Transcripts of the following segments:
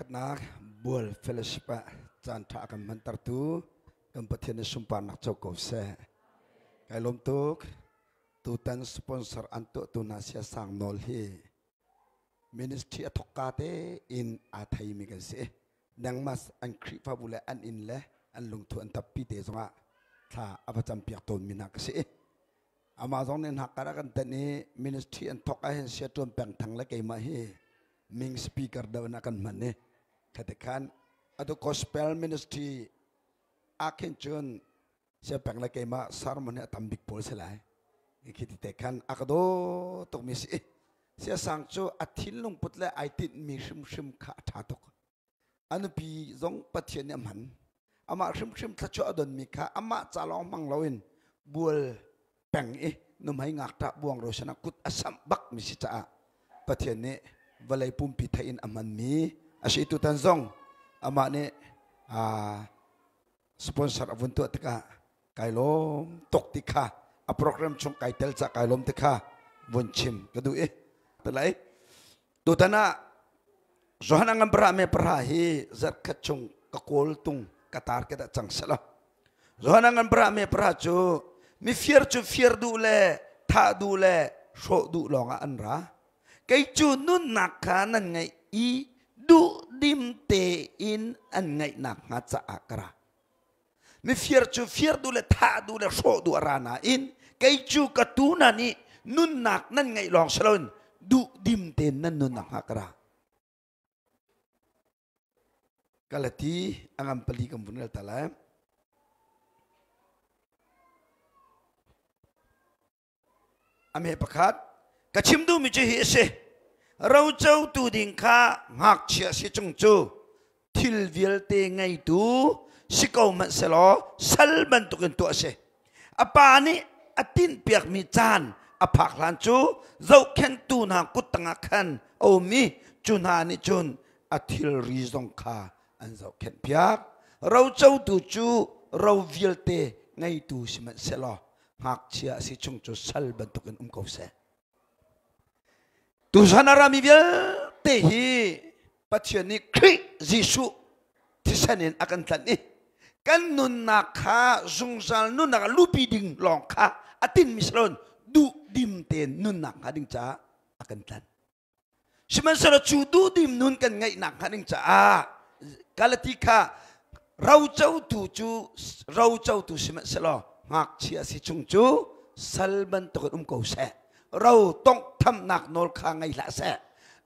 Voikhatnak Bual Fellowship ah caan ṭha a kan hmantertu kan Pathian nih sunparnak co ko seh. Kai lawm tuk. Tutan sponsor an tuahtu hna Sia Sang Nawl hi ministry a thawkka tein aa theimi kan si. Nangmas an Khrihfabu le an inn le an lungthu an tappi te zongah thla a va campiak tawnmi hna ka si. Amah zong nih hnakkar a kan tenh i ministry an thawk ahhin sia ṭuan peng thang le keimah hi ming speaker deuh in a kan hman i khati khan atu gospel ministry ah khin cun sia peng le keimah sermon hi a tam bik pawl si lai. Khi ti te khan a ka daw tukmi si. Sia sang cu a thinlung put le ai tinhmi hrimhrim kha a ṭha tuk. A nupi zong Pathian nih a hman. Amah hrimhrim thluachuah a donmi kha amah ca lawng hmang loin bual peng i nuhmei ngakṭah buang ro sinah kut a samh bakmi si caah Pathian nih vawlei pumpi theih in a hmanmi a si. Tutan zong amah nih sponsor a vun tuah tikah kai lawm tuk ti kha a program chung kai tel ca kai lawm ti kha vun chim ka duh i talai tutan ah Johan angam para me para hi zarkhat chung ka kawl tung ka tar ke dah cang sela Johan angam para me para cu mi fir cu fir duh le thah duh le hrawh duh lawng ah an ra kei cu nunnak kha nan ngeih i duh dim tein an ngeihnak hnga caah ka ra Mifir cu fir duh le thah duh le hrawh duh a ra nain kei cu ka tu na nih nunnak nan ngeih lawng si loin duhdim tein nan nunnak hnga ka ra. Galati a ngan pali kan vun rel ta lai. A me pakhat ka chim duhmi cu hi a si. Rocotu ding kha ngakchia si chung cu thil vialte ngeitu si ko hmanh selaw sal bantukin tuah a si. A pa nih a tinhpiakmi caan a phak hlan cu zohkhenhtu hna kut tangah khan a um i cu hna nih cun a thilri zong kha an zohkhenhpiak. Rocotu cu ro vialte ngeitu sihmanhsehlaw ngakchia a si chung cu sal bantukin um ko seh. Tuzan a rami vialte hi Pathian nih Khrih Jesuh thisen in a kan tlanh i kan nunnak kha zungzal nunnak ah lupi ding lawng kha a tinmi si loin duhdim tein nunnak hnga ding caah a kan tlanh. Sihmanhsehlaw cu duhdim nun kan ngeihnak hnga ding caah Galati kha rocotu cu rocotu sihmanhsehlaw ngakchia si chung cu sal bantukin um ko seh. Ro tonghthamnak nawl kha ngei hlah seh.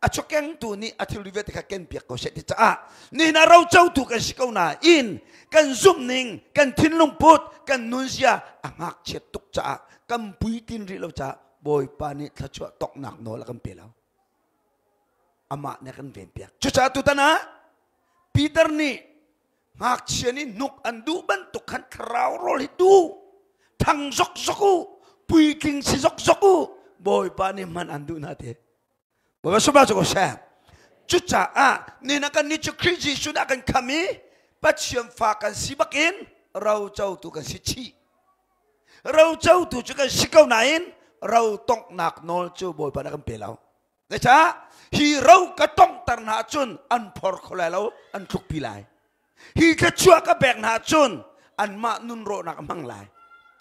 A chawkengtu nih a thilri vialte kha kenpiak ko seh ti caah nihin ah rocotu kan si ko nain kan zumhning, kan thinlung put, kan nunzia a ngakchiat tuk caah kan puitlin rih lo caah Bawipa nih thluachuah toknak nawl a kan pe lo. Amah nih a kan venpiak. Cucaah tutan ah Peter nih ngakchia nih hnuk an duh bantuk khan thlarau rawl hi duh thang zokzok u puitling si zokzok u Bawipa nih hman an duh hna te. Bawipa sumah cu ko seh. Cucaah ni na kan nih cu Khrih Jesuh nih a kan kham i Pathian fa kan si bakin rocotu kan si chih. Rocotu cu kan si ko nain ro tonghnak nawl cu Bawipa nih a kan pe lo. Zeicah hi ro ka tonghter hna cun an phor kho lai lo, an tlukpi lai. Hi thluachuah ka pek hna cun anmah nun rawhnak a hmang lai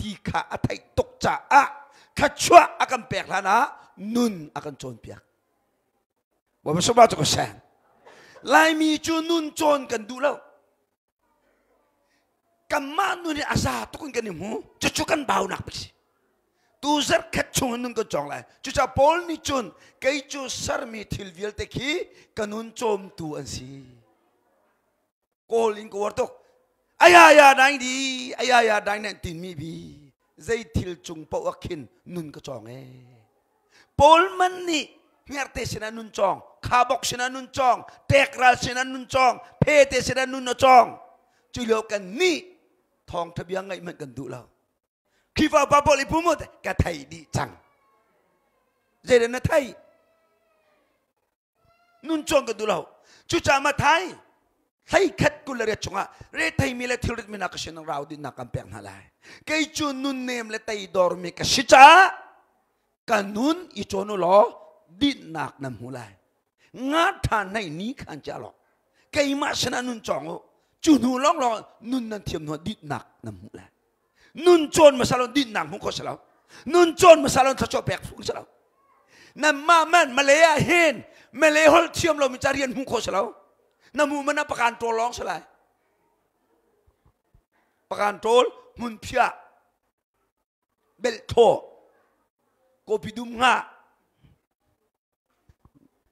ti kha a theih tuk caah thluachuah a kan pek hlan ah nun a kan cawnpiak. Bawipa sungpa cu ka seng. Laimi cu nun cawn kan duh lo. Kanmah nun hi a za tuk in kan i hmu. Cucu kan baunak bik si. Tu zarh khat chung in nun kan cawng lai. Cucaah Paul nih cun kei cu sermi thil vialte khi ka nun cawmtu an si. Kawl in ka uar tuk. Ayaya daing di, ayaya daing nan tinmi bi zei thil cung paoh ah khin nun ka cawng ee. Paul man nih hngerhte sinah nun cawng, khabok sinah nun cawng, tekral sinah nun cawng, phete sinah nun a cawng. Cu lio kan nih thawngtha bia ngaih hmanh kan duh lo. Khrihfa upa pawl i pum ka thei dih cang. Zeidah na thei? Nun cawn kan duh lo. Cucaah Mathai hlei khat 28 chungah retheimi le thilrit mi hna ka sin rau dinnak kan pek hna lai. Kei cu nunnem le teidormi ka si caah ka nun i cawn u law dinnak nan hmu lai. Nga ṭha nei ni khan chia law. Keimah sinah nun cawng u. Cu hnu lawnglawng nun nan thiam hnu dinhnak nan hmuh lai. Nun cawn hmasa lo dinhnak hmuh kho si lo. Nun cawn hmasa lo thluachuah pek phung si lo. Nanmah man Malay ah hin Malay holh thiam lomi ca rian hmuh kho si lo. Na hmuh man ah pakan ṭawl lawng si lai. Pakan ṭawl hmunphiah belhthaw kawpi dum ngah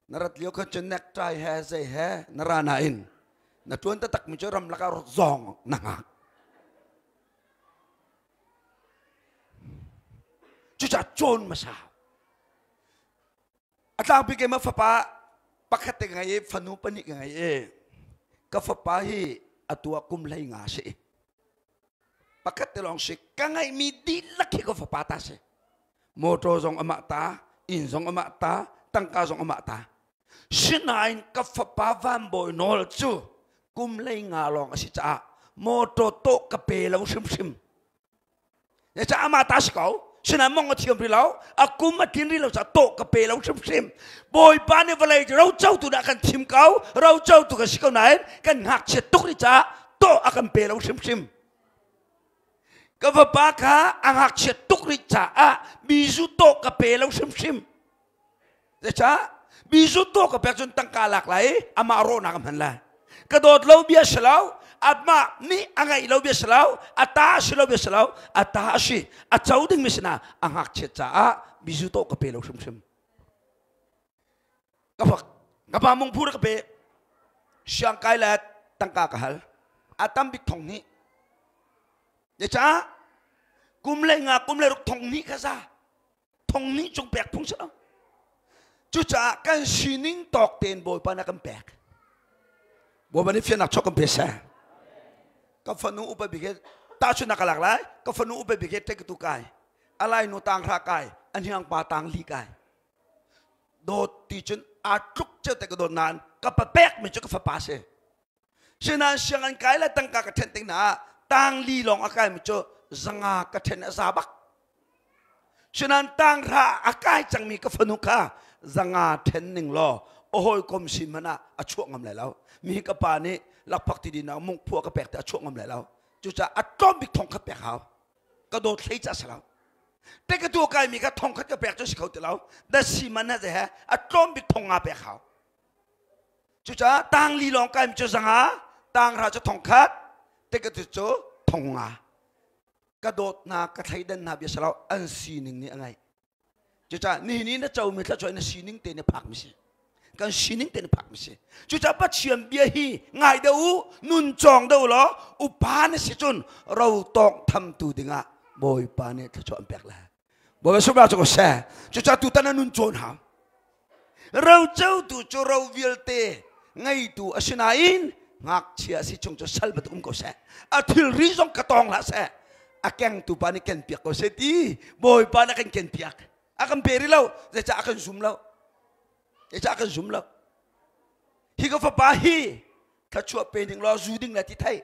na rat lio khan cun necktie he zei he na ra nain na ṭuan taktak mi cu ramlak ah zawng na hngak. Cucaah cawn hmasa. A tlangpi keimah fapa pakhat te ka ngei i fanu pahnih ka ngei i ka fapa hi atu ah kum 15 a si. Pakhat te lawng si ka ngeihmi dihlak hi ka fapa ta si. Motor zong amah ta, inn zong amah ta, tangka zong amah ta. Sinain ka fapa Van Bawi Nawl cu kum 15 lawng a si caah motor tawh ka pe lo hrimhrim. Ca amah ta si ko. Sinain mong a thiam rih lo. A kum a tlin rih lo caah tawh ka pe lo hrimhrim. Bawipa nih vawlei rocotu dah kan thim ko. Rocotu kan si ko nain kan ngakchia tuk rih caah tawh a kan pe lo hrimhrim. Ka vapa kha a ngakchia tuk rih caah bizu tawh ka pe lo hrimhrim. Zeicah? Bizu tawh ka pek cun tangka lak lai i amah rawhnak a hman lai. Ka dawt lo bia si lo, amah nih a ngeih lo bia si lo, a ta a si lo bia si lo, a ta a si, a co dingmi sinah a ngakchiat caah bizu tawh ka pe lo hrimhrim. Ka fak, ka pa mungphu ka pe. Siang kai le tangka ka hal. A tam bik thong hnih. Zeicah? Kum le nga, kum le ruk thong hnih kha za. Thong nih cung pek phung si lo. Cucaah kan sining tawk tein Bawipa nih a kan pek. Bawipa nih fiannak chuak kan pe seh. Ka fanu upa bik he tahchunhnak ka lak lai. Ka fanu upa bik he ṭek kai. A lainu tang hra kai. A hniang pa tang li kai. Dawt ti cun aa tluk ceu te ka dawt nain ka papek mi cu ka fapa si. Sinain sianginn kai le tangka ka ṭhen tik hna ah tangli lawng a kaimi cu zanga ka ṭhen a za bak. Sinain tanghra a kai cangmi ka fanu kha zanga ṭhen ning law a hawikom sin hmanh ah a chuah ngam lai lo. Mi ka pa nih lakphak ti din ah mungphu a ka pek te a chuah ngam lai lo. Cucaah a tlawm bik thong kha pek hau. Ka dawt hlei ca si lo. Te ka tu kaimi kha thong khat ka pek cu si kho ti lo. Dasi man ha he a tlawm bik thong nga pek hau. Cucaah tangli lawng kaimi cu zanga, tanghra cu thongkhat, tikatu cu thongnga. Ka dawtnak, ka thleidannak bia si lo, an sining nih a ngeih. Cucaah nihin i na comi thluachuah na sining te nih phakmi si. Kan sining te nih phakmi si. Cucaah Pathian bia hi ngai deuh u, nun cawng deuh law, upa na si cun ro tawng thamtu dingah Bawipa nih thluachuah an pek lai. Bawipa sunglah cu ko seh. Cucaah tutan ah nun cawn hau. Rocotu cu ro vialte ngeitu a si nain ngakchia a si chung cu sal bantuk um ko seh. A thilri zong ka tawng hlah seh. A kengtu pa nih ken piak ko seh ti Bawipa nih a kan ken piak. A kan pe rih lo. Zeicah a kan zum lo. Zeicah a kan zum lo. Hi ka fapa hi thluachuah pe ding law zu ding lai ti thei.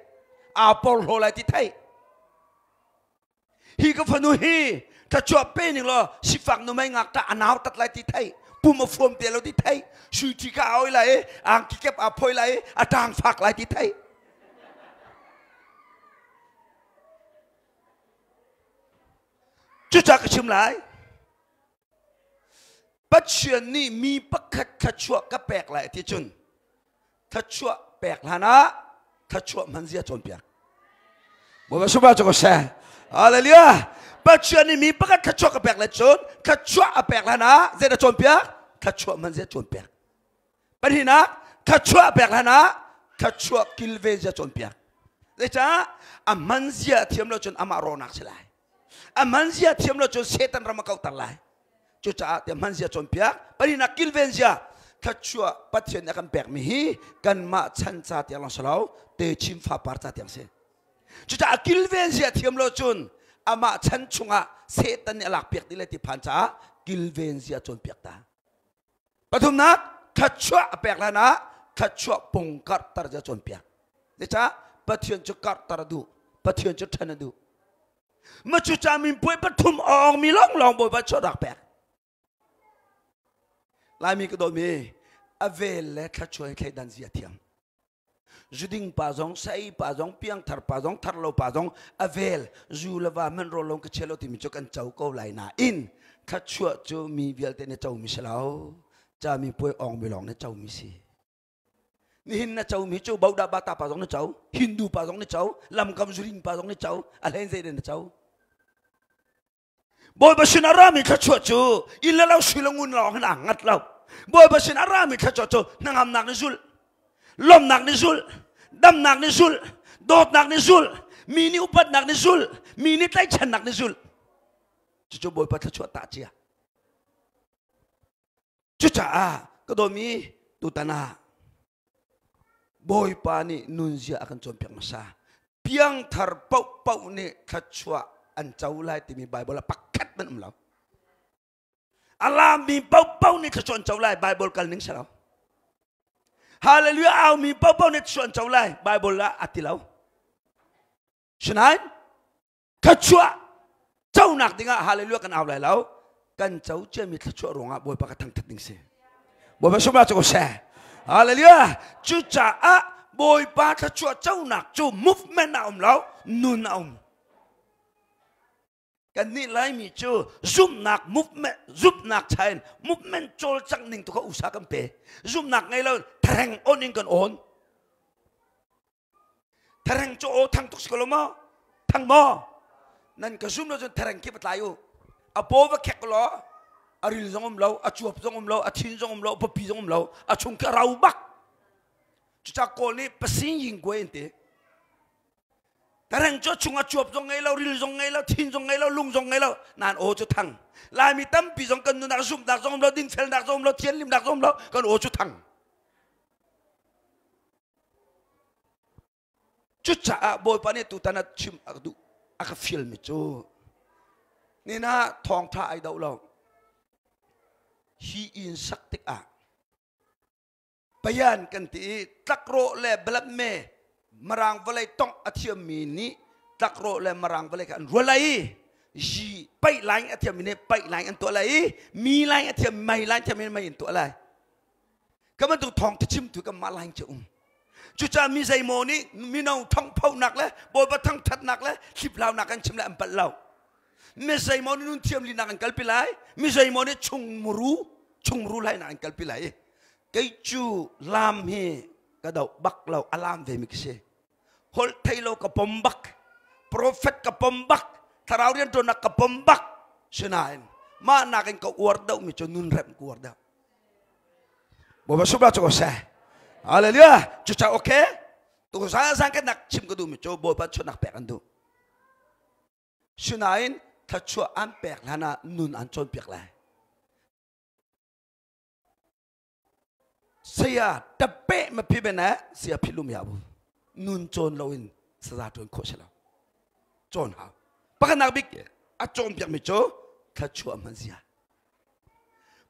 Aa porhlaw lai ti thei. Hi ka fanu hi thluachuah pe ning law sifak nu mei ngakṭah a nau tat lai ti thei pum a fuam te lo ti thei sui ṭhi ka oi lai i angki kep aa phoi lai i a ṭang fak lai ti thei cucaah ka chim lai Pathian nih mi pakhat thluachuah ka pek lai ti cun thluachuah pek hlan ah thluachuah hman zia cawnpiak. Bawipa subah cu ko seh. Hallelujah. Pathian nih mi pakhat thluachuah ka pek lai cun thluachuah a pek hlan ah zeidah cawnpiak? Thluachuah hman zia cawnpiak. Pahnihnak thluachuah pek hlan ah thluachuah kilven zia cawnpiak. Zeicah a hman zia thiam lo cun amah rawhnak si lai. A hman zia thiam lo cun Satan ram a kauhter lai. Cucaah ti hman zia cawnpiak. Pahnihnak kilven zia thluachuah Pathian nih a kan pekmi hi kanmah chan ca tiang lawng si lo techin fapar ca tiang si. Cucaah kilven zia thiam lo cun amah chan chungah Satan nih a lakpiak dih lai ti phan caah kilven zia cawnpiak ta. Pathumnak, thluachuah a pek hlan ah thluachuah pung karhter cu a cawnpiak. Zeicah? Pathian cu karhter a duh. Pathian cu ṭhen a duh. Ma cucaah minpuai pathum a awngmi lawnglawng Bawipa chuah rak pek. Laimi ka dawtmi, a vel le thluachuah hi thleidan zia thiam. Zuding pa zong, sai pa zong, piangthar pa zong, thar lo pa zong a vel zu le va man ro long ka chia lo timi cu kan co ko lai nain thluachuah cu mi vialte nih co mi si lo. Ca mi puai ong mi lawng nih co mi si. Nihin na co mi cu Boda Bata pa zong na co, Hindu pa zong na co, lamkam zuring pa zong na co, a hlen zei na co. Bawipa sin a rami thluachuah cu inn le lo sui le ngun lawng hin aa ngat lo. Bawipa sin a rami thluachuah cu hnangamnak nih zulh, lawmhnak nih zulh, damnak nih zulh, dawtnak nih zulh, mi nih upatnak nih zulh, mi nih tlaihchannak nih zulh. Cucu Bawipa thluachuah tah cia. Cucaah ka dawmi tutan ah Bawipa nih nunzia a kan cawnpiak hmasa. Piangthar paohpaoh nih thluachuah an co lai timi Baibal ah pakhat hmanh um lo. A laammi paohpaoh nih thluachuah an co lai Baibal kal ning si lo. Hallelujah aumi paohpaoh nih thluachuah an co lai Baibal ah a ti lo. Sinain thluachuah conak dingah hallelujah kan au lai lo kan co ciami thluachuah ruangah Bawipa ka thangthat ding si Bawipa sumah cu ko seh hallelujah cucaah Bawipa thluachuah conak cu movement a um lo nun a um kannih Laimi cu zumhnak movement zumhnak chain movement cawlcangh ning tu kha usa kan pe zumhnak ngei lo thareng on in kan on Thareng cu aw thang tuk si ko lo maw? Thang maw? Nan ka zum lo cun thareng khi va tlai u. A paw va khek law a ril zong um lo, a cuap zong um lo, a thin zong um lo, a pawpi zong um lo, a chung khi a rau bak. Cucaah Kawl nih pasing ying kuai an ti. Thareng cu a chung a cuap zong ngei lo, ril zong ngei lo, thin zong ngei lo, lung zong ngei lo, nan aw cu thang. Laimi tampi zong kan nunnak zumhnak zong um lo, dingfelnak zong um lo, thianhlimnak zong um lo, kan aw cu thang. Cucaah Bawipa nih tutan ah chim a duh a ka fialmi cu nina thawngṭha ai do lo hi inn sak tikah payan kan ti i tlakrawh le balatme marang vawlei tongh a thiammi nih tlakrawh le marang vawlei kha an rual lai i yi paih laing a thiammi nih paih laing an tuah lai i mi laing a thiam mei laing thiammi nih mei an tuah lai Ka bantuk thawng chimtu kan mah lain cu um. Cucaah mi zeimaw nih mino thongphonak le Bawipa thangthatnak le hliplaunak kan chim le an palh lo. Mi zeimaw nih nun thiam linak an kalpi lai, mi zeimaw nih chungmuru chungru lainak an kalpi lai. Kei cu lam hi ka doh bak lo, a lam ve mi ka si. Holh thei lo ka pom bak, prophet ka pom bak, thlarau rianṭuannak ka pom bak. Sinain mah nakin ka uar deuh mi cu nun remh ka uar deuh. Bawipa subra cu ko seh. Hallelujah. Cucaah okay. Tu zan zan kan nak chim ka duh mi cu Bawipa chuahnak pek an duh. Sinain thluachuah an pek hlan ah nun an cawnpiak lai. Saya tape ma phi bene saya phi lum ya bu. Nun cawn lo in saza tuan khawh si lo. Cawn hau. Pakhatnak bik a cawnpiak mi cu thluachuah hman zia.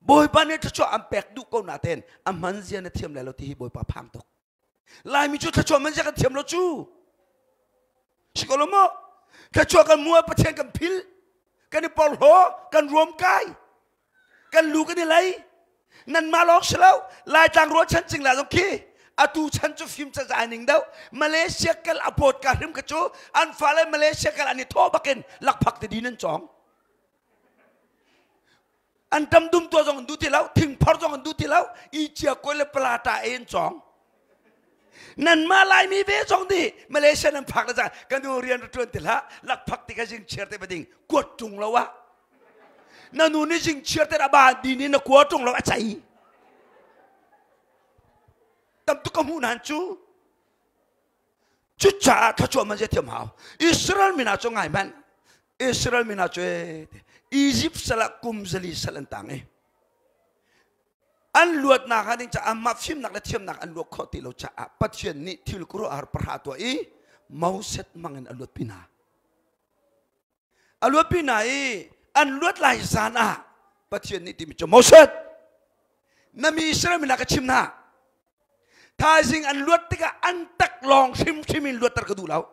Bawipa nih thluachuah an pek duh ko natein a hman zia na thiam lai lo ti hi Bawipa phang tuk. Laimi cu thluachuah hman zia kan thiam lo cu. Si ko lo maw? Thluachuah kan mua Pathian kan phil, kan i porhlaw, kan ruam kai, kan lu kan i lei. Nanmah lawng si lo, Laitlang rualchan cingla zong khi atu chan cu fim cazai ning deuh Malaysia kal a pawt ka hrim ka cu an fale Malaysia kal an i thawh bakin lakphak te din an cawng an tam dum tuah zong an duh ti lo thingphor zong an duh ti lo i cia koi le palata e an cawng nanmah laimi ve zong nih Malaysia nan phak le cang kan nu rian ra tuan ti hlah lakphak ti kha zing chiar te bading kuat tung lo ah na nu nih zing chiar te ba di ni na kua tung lo a chai tam tuk ka hmuh nan cu Cucaah thluachuah man thiam hau. Israel mi hna cu ngai hmanh. Israel mi hna cu Egypt sal ah kum zali sal an tang i an luatnak hnga ding caah amah fimnak le thiamnak an luat khawh ti lo caah Pathian nih thil khuaruahhar pahra tuah i Moses hmang in a luatpi hna. A luatpi hna i an luat lai zan ah Pathian nih timi cu Moses na mi Israel mi hna ka chim hna Thaizing an luat tikah an tak lawng hrimhrim in luatter ka duh lo.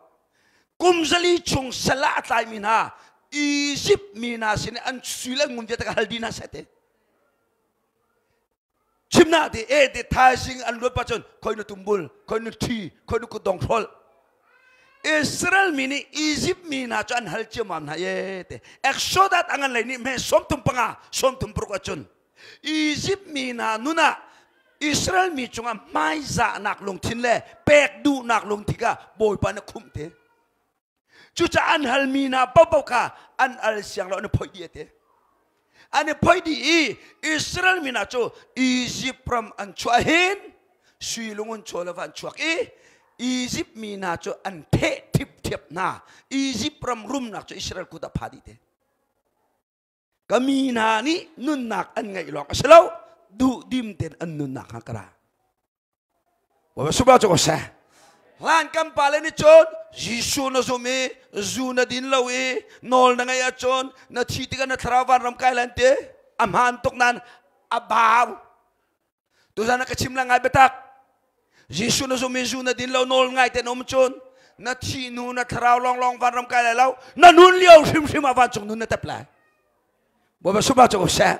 Kum zali chung sal ah a tlaimi hna Izipt mi hna sin an sui le ngun vialte ka hal dih hna seh te. Chimnak ti e ti thaizing an luat pa cun khoi na tumbul, khoi na ṭhi, khoi na kutdong hrolh. Israel mi nih Egypt mi hna cu an hal ciammam hna ye te. Exodus a ngan lei nih hme 35 36 ahcun Egypt mi hna nun ah Israel mi cungah hmaizahnak lungthin le pek duhnak lungthin kha Bawipa nih khumh te. Cucaah an halmi hna paohpaoh kha an al siang lo an i phoih dih a ti. An i phoih dih i Israel mi hna cu Izipt ram an chuah hin sui lungun chaw le va an chuak i Izipt mi hna cu an theh thipthiap hna. Izipt ram rumnak cu Israel kut ah pha dih te. Ka mi hna nih nunnak an ngeih lawng a si lo, duhdim tein an nunnak kha ka ra. Bawipa subah cu ko seh. Hlan kan pale nih cun Jesuh na zum i zu na din lo i nawl na ngeih ahcun na thi tikah na thlarau vanram kai lan ti a hmaan tuk nain a bau. Tuzan ah ka chim la ngai biatak. Jesuh na zum i zu na din lo nawl ngai te na um cun na thi hnu na thlarau lawnglawng vanram kai lai lo na nun lio hrimhrim ah vancung nun na tep lai. Bawipa subah cu ko seh.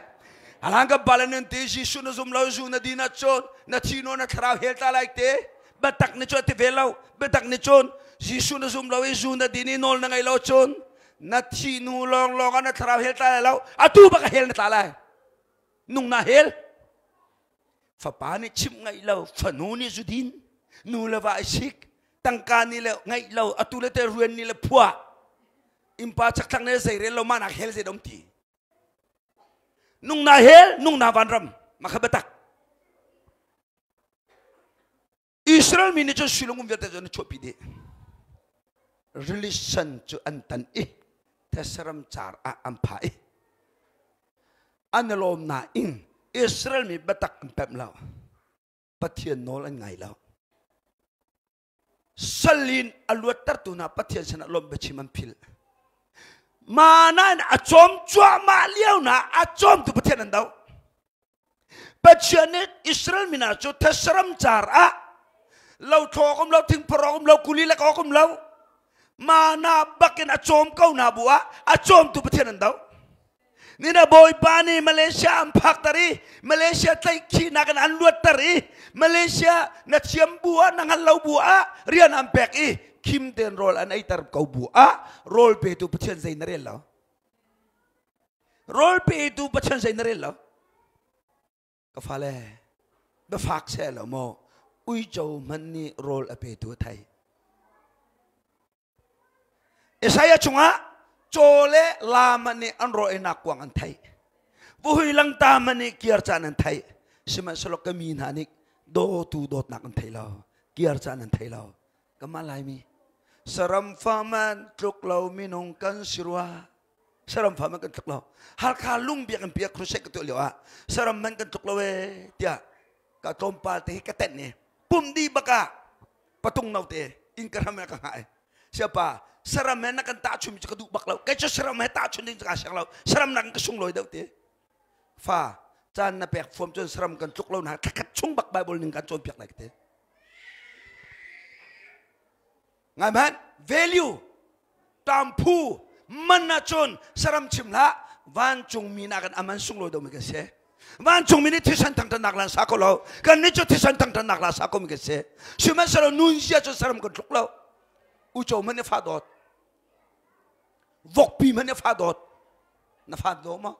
Alang kan pale nun ti Jesuh na zum lo zu na din ahcun na thi no na thlarau hel tla lai te biatak ni cun ti ve lo biatak ni cun Jesuh na zum lo i zu na din i nawl na ngei lo cun na thi nu lawng lawng ah na thlarau hel tla lai lo atu bak hel na tla lai nung na hel Fapa nih chimh ngaih lo, fanu nih zudin, nu le va i sik, tangka nih le ngaih lo, atu le te ruan nih le phuah. Innpa chakthlang nih zei rel lo mah nak hel zei dom ti. Nung na hel, nung na vanram, mah kha biatak. Israel mi nih cun sulung um vialte cu an chuahpi dih. Rili sen cu an tan i Thesaram car ah an pha i an i lawm nain Israel mi biatak an pemh lo. Pathian nawl an ngai lo. Salin a luattertu hna Pathian sinah lawmh biachim an philh. Mana in a cawm cuahmah lio na a cawmtu Pathian an doh. Pathian nih Israel mi hna cu thesram car ah lothlo awk um lo thingphor awk um lo kuli lek awk um lo mana bakin a cawm ko hna bu ah a cawmtu Pathian an doh. Nina Bawipa nih Malaysia an phakter i Malaysia tlaihkhihnak in an luatter i Malaysia na thiam bu ah na hngal lo bu ah rian an pek i khim tein rawl an eiter ko bu ah rawl petu Pathian zei na rel lo. Rawl petu Pathian zei na rel lo. Ka fale biafak seh lo maw uico hmanh nih rawl a petu a thei. Isaiah chungah caw le laa hmanh nih an rawl einak kuang an theih. Vuhui langta hmanh nih kiar caan an theih. Sihmanhsehlaw ka mi hna nih dawtu dawtnak an thei lo. Kiar caan an thei lo. Kamah Laimi saram fa man tluk lo minung kan si rua. Saram fa man kan tluk lo. Halkha lung biak in piak crusade ka tuah lio ah saram man kan tluk lo ee tiah ka tlawmpal te hi ka tenh i pum di bak ah patung note in ka hram ka hngah i siapa saram he na kan tahchun cu ka duh bak lo kei cu saram he tahchun ding cu kaa siang lo saram nakin ka sunglawi deuh ti fa caan na pek fuam cun saram kan tluk lo na thlakhat chung bak bible ning kan cawnpiak lai ka ti ngai hmanh value tamphu man ahcun saram chim hlah vancungmi nakin a man sunglawi deuhmi kan si vancungmi nih thisen thangṭhatnak la sa ko lo kan nih cu thisen thangṭhatnak la sa komi kan si sihmanhsehlaw nunzia cu saram kan tluk lo uco hmanh nih fa dawt vokpi hmanh nih fa dawt na fa daw maw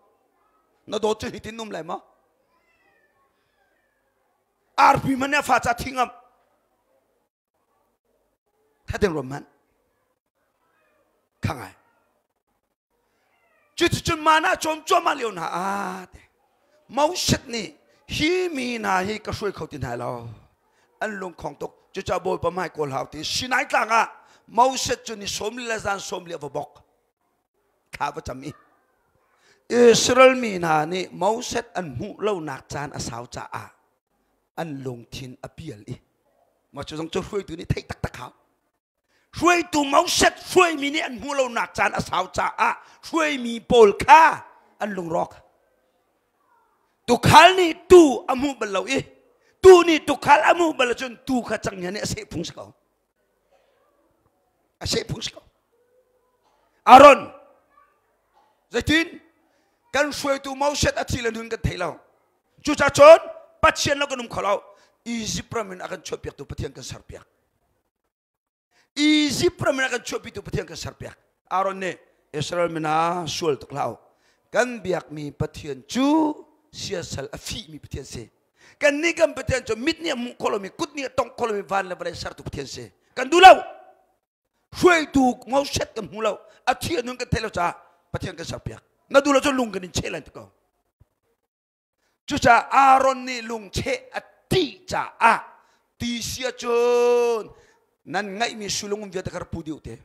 na dawt cu hitin um lai maw arpi hmanh nih a fa ca thi ngam Thateng rom hmanh. Khangai. Cuticun mana cawm cuahmah lio hna ah te. Moses nih hi mi hna hi ka hruai kho ti hna lo. An lungkhong tuk. Cucaah Bawipa hmai kawl hau ti Sinai tlang ah Moses cu ni sawm le zan sawm li a va bok. Thla va cam i Israel mi hna nih Moses an hmuh lonak caan a sau caah an lungthin a pial i mah cu zong cu hruaitu nih theih taktak hau hruaitu Moses hruaimi nih an hmuh lonak caan a sau caah hruaimi pawl kha an lungrawk tukhal nih tu a hmuh bal lo i tu nih tukhal a hmuh bal cun tu kha canghngia nih a seh phung si ko a seh phung si ko Aaron zeitin kan hruaitu Moses a thi le nun kan thei lo Cucaah cun Pathian lo kan um kho lo. Egypt ram in a kan chuahpiaktu Pathian kan serpiak. Egypt ram in a kan chuahpitu Pathian kan serpiak. Aaron nih Israel mina sual tuk hlah u. Kan biakmi Pathian cu siasal a fihmi Pathian si. Kan nih kan Pathian cu mit nih a hmuh kho lomi, kut nih a tongh kho lomi van le vawlei sertu Pathian si. Kan duh lo. Hruaitu ngoset kan hmu lo. A thi a nun kan theih lo caah Pathian kan serpiak. Na duh lo cu lung kan in cheh lai ti ko. Cucaah Aaron nih lungcheh a ṭih caah ti si ahcun nan ngeihmi sui le ngun vialte kha rak pu dih u te.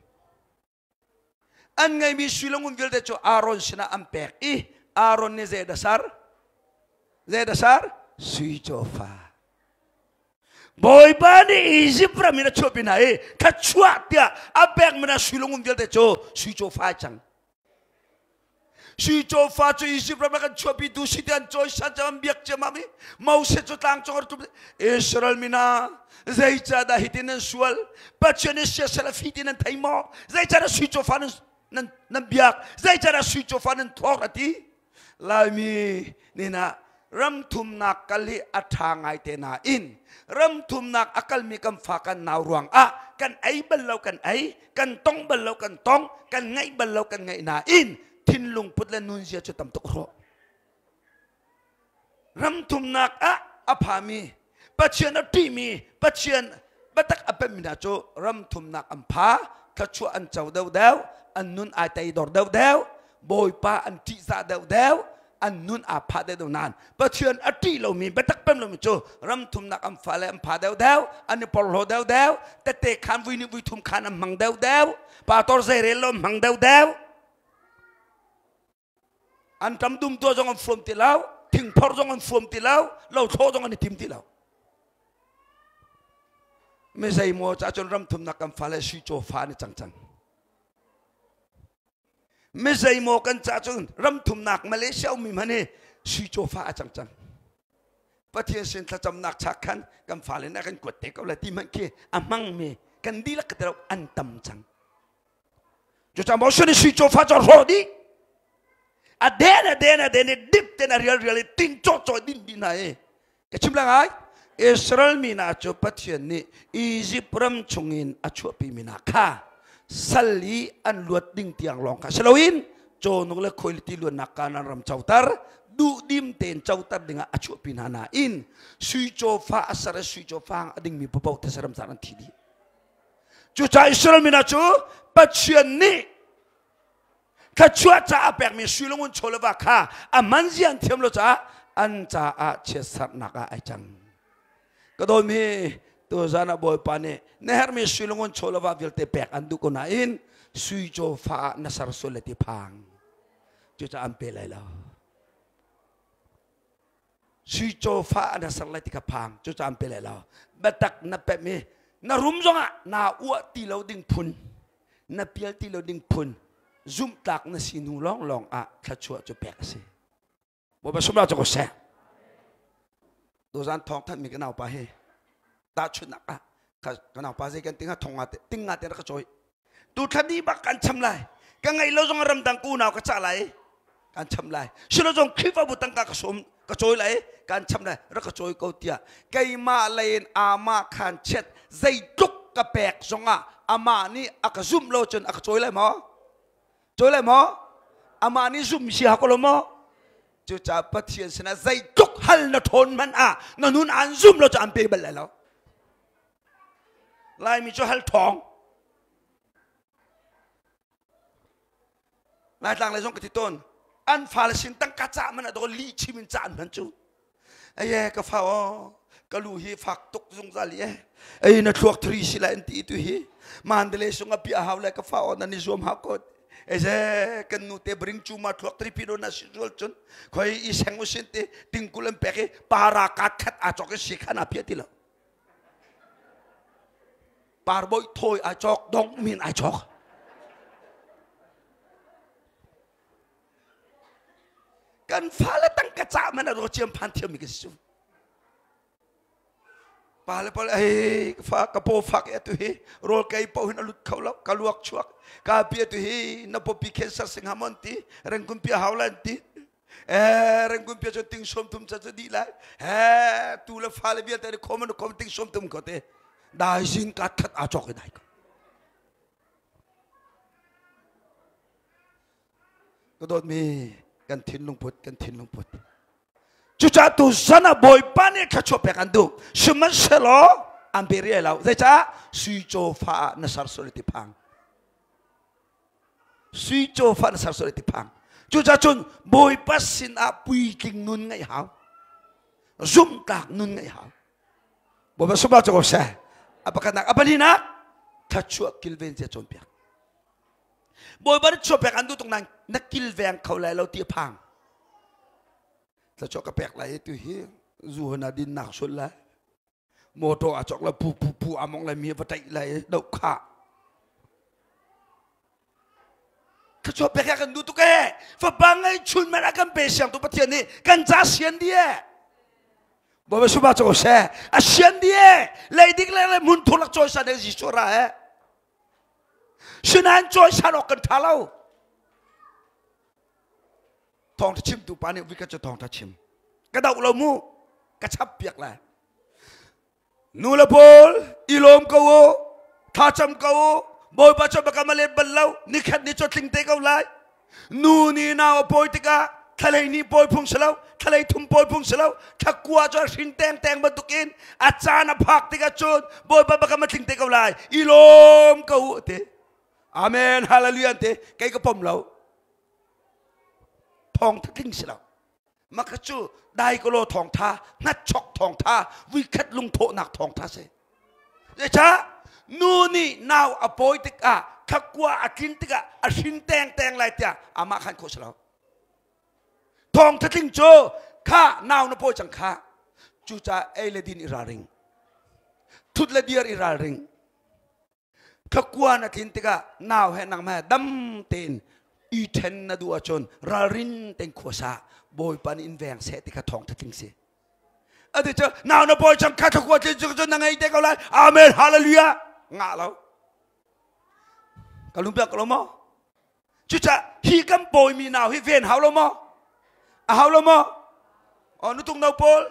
An ngeihmi sui le ngun vialte cu Aaron sinah an pek i Aaron nih zei dah ser? Zei dah ser? Sui cawfa. Bawipa nih Izipt ram in a chuahpi hna i thluachuah tiah a pekmi hna sui le ngun vialte cu sui cawfa ai cang. Sui cawfa cu Izipt ram ah kan chuahpitu si ti an cawisan cang an biak ciammam i Moses cu tlang cung a tum. Israel mi hna zeicahdah hitin nan sual? Pathian nih siasal a fi ti nan thei maw? Zeicahdah sui cawfa nan nan nan biak? Zeicahdah sui cawfa nan thawk a ti? Laimi nih ah ramthumnak kal hi a ṭha ngai te nain ramthumnak a kalmi kan fa kan nau ruang ah kan ei bal lo kan ei kan tong bal lo kan tong kan ngaih bal lo kan ngaih nain thinlung put le nunzia cu tam tuk hrawh ramthumnak ah a phami Pathian a ṭihmi Pathian biatak a pemmi hna cu ramthumnak an pha thluachuah an co deuhdeuh an nun ai teidor deuhdeuh Bawipa an ṭihzah deuhdeuh an nun aa phah deuhdeuh nain Pathian a ṭih lomi biatak pem lomi cu ramthumnak an fale an pha deuhdeuh an i porhlaw deuhdeuh tette khan vui nih vui thum khan an hmang deuhdeuh pastor zeirel lo an hmang deuhdeuh an ṭam dum tuah zong an fuam ti lo thingphor zong an fuam ti lo lothlawh zong an i tim ti lo mi zeimaw ca cun ram thumnak kan fale sui caw fa an i cang cang mi zeimaw kan ca cun ram thumnak Malaysia ummi hmanh hi sui caw fa a cang cang Pathian sin thlacamnak chak khan kan fale nih a kan kuat te ko lai ti hmanh khi a hmangmi kan dihlak ka ti lo an tam cang Cucaah Moses nih sui cawfa cu a hrawh dih. A den a den a den i dip ten a rial rial i ting cawh din dih hna i ka chim la ngai Israel mi hna cu Pathian nih Izipt ram chungin a chuahpi mi hna kha sal i an luat ding tiang lawng kha si loin cawhnuk le khuailiti luannak Kanaan ram coter duhdim tein coter dingah a chuahpi hna nain sui cawfa a ser i sui cawfa a dingmi paoh these ram caan an thi dih. Cucaah Israel mi hna cu Pathian nih thluachuah caah pekmi sui le ngun chaw le va kha a man zia an thiam lo caah an caah chiatserhnak ah ai cang. Ka dawmi tuzan ah Bawipa nih na herhmi sui le ngun chaw le va vialte pek an duh ko nain sui cawfa ah na ser sual le ti phang. Cucaah an pe lai lo. Sui cawfa na ser lai ti kha phang cucaah an pe lai lo biatak na pemh i na rum zongah naa uah ti lo ding phun na pial ti lo ding phun zumhtlak na si hnu lawnglawng ah thluachuah cu pek a si Bawipa sumla cu ko seh tuzan thawng thanhmi ka naupa hi tahchunhnak ah ka naupa zei kan tinga thong nga te ting nga te rak ka cawi tu thla ni bak kan cham lai ka ngeih lo zong ramdang ku unau ka cah lai kan cham lai silo zong Khrihfabu tangka ka sawm ka cawi lai kan cham lai rak ka cawi ko tiah keimah lei in amah khan chiat zeitluk ka pek zongah amah nih a ka zumh lo cun a ka cawi lai maw cawi lai maw amah nih zumh si ha ko lo maw cucaah Pathian sinah zeitluk hal na ṭhawn hmanh ah na nun aan zum lo cu an pe bal lai lo Laimi cu hal ṭhawng Laitlang lei zong ka ti tawn an fale sin tangka cah man a daw lih chim in cah an hman cu aye ka fa aw ka lu hi fak tuk zungzal i ei na thluak thri si lai an ti tu hi mandalay sung a pia hau lai ka fa aw nan i zuam hau ko eze kan nu te bring chu ma thluak thri pi do na si zual cun khoi i seng u sin te tingkul an pek i para kat khat a chok i si khan a pia ti lo Parbawi thawi ai cawk dong min ai cawk. Kan fale tangka cah man a ro ciam phan thiam mi ka si cu. Pa le pal ei fa ka paw fak e tu hi rawl kei po hin a lut kho lo ka luak chuak ka pi tu hi na popi cancer sing hamon ti rengkun pi hau lan ti. Eh rengkun pia cu ting som thum ca cu dih lai. He tu le fa le vialte nih khom an khom ting som thum ko te. Dai zing ka that a chok i dai ko. Ka dawtmi kan thinlung put kan thinlung put. Cucaah tu zan ah Bawipa nih thluachuah pek an duh. Sihmanhsehlaw an pe rih lo. Zeicah? Sui cawfa ah na ser sual ti phang. Sui cawfa na ser sual ti phang. Cucaah cun Bawipa sin ah puitling nun ngeih hau. Zumhtlak nun ngeih hau. Bawipa sunglawi cu ko seh. A pakhatnak, a palinak, thluachuah kilven cia cawnpiak. Bawipa nih chuah pek an duh tuk nain na kilveng kho lai lo ti a phang. Thluachuah ka pek lai tu hi zu hna din nak sul lai. Motor a chok lai pu pu pu among lai mi va taih lai do kha. Thluachuah pek kan duh tuk e. Fapa ngei chun man a kan pe siang tu Pathian nih kan ca sian di e. Bawipa suba cho se a sian di e. Leidik le le mun thulak choi sa de Jesuh ra e. Sinain cawisan awk kan ṭha lo. Thawngṭha chimtu pa nih vikhat cu thawngṭha chim. Ka doh lo mu. Ka chap piak lai. Nu le pawl i lawm ko u. Thlacam ko u. Bawipa cu baka ma let bal lo. Nikhat ni cu tling te ko lai. Nu nih nau a pawi tikah thlalei nih pawi phung si lo thlalei thum pawi phung si lo thlakua cu a hrin tengteng bantukin a caan a phak tikah cun Bawipa baka ma tling te ko lai i lawm ko u ti amen hallelujah te kei ka pom lo thawng tling si lo Maka cu daikolo thawngtha, hnatchok thawngtha, vuikhat lungthawhnak thawngtha si. Zeicah nu nih nau a pawi tikah thakua a tlin tikah a hrin tengteng lai tiah amah khan khawh si lo. Thawngtha tling cu kha nau na pawi cang kha. Cucaah ei le din i ralring. Thut le dir i ralring. Thlakua na tlin tikah nau he nangmah he dam tein i ṭhen na duh ahcun ralrin tein khuasa Bawipa nih in veng seh ti kha thawngṭha tling si. Ati cu nau na pawi cang kha thlakua tlin cu cun na ngei te ko lai. Amen hallelujah. Ngah lo. Ka lungpiak ko lo maw? Cucaah hi kan pawimi nau hi ven hau lo maw? A hau lo maw? Oh, nutung no pawl,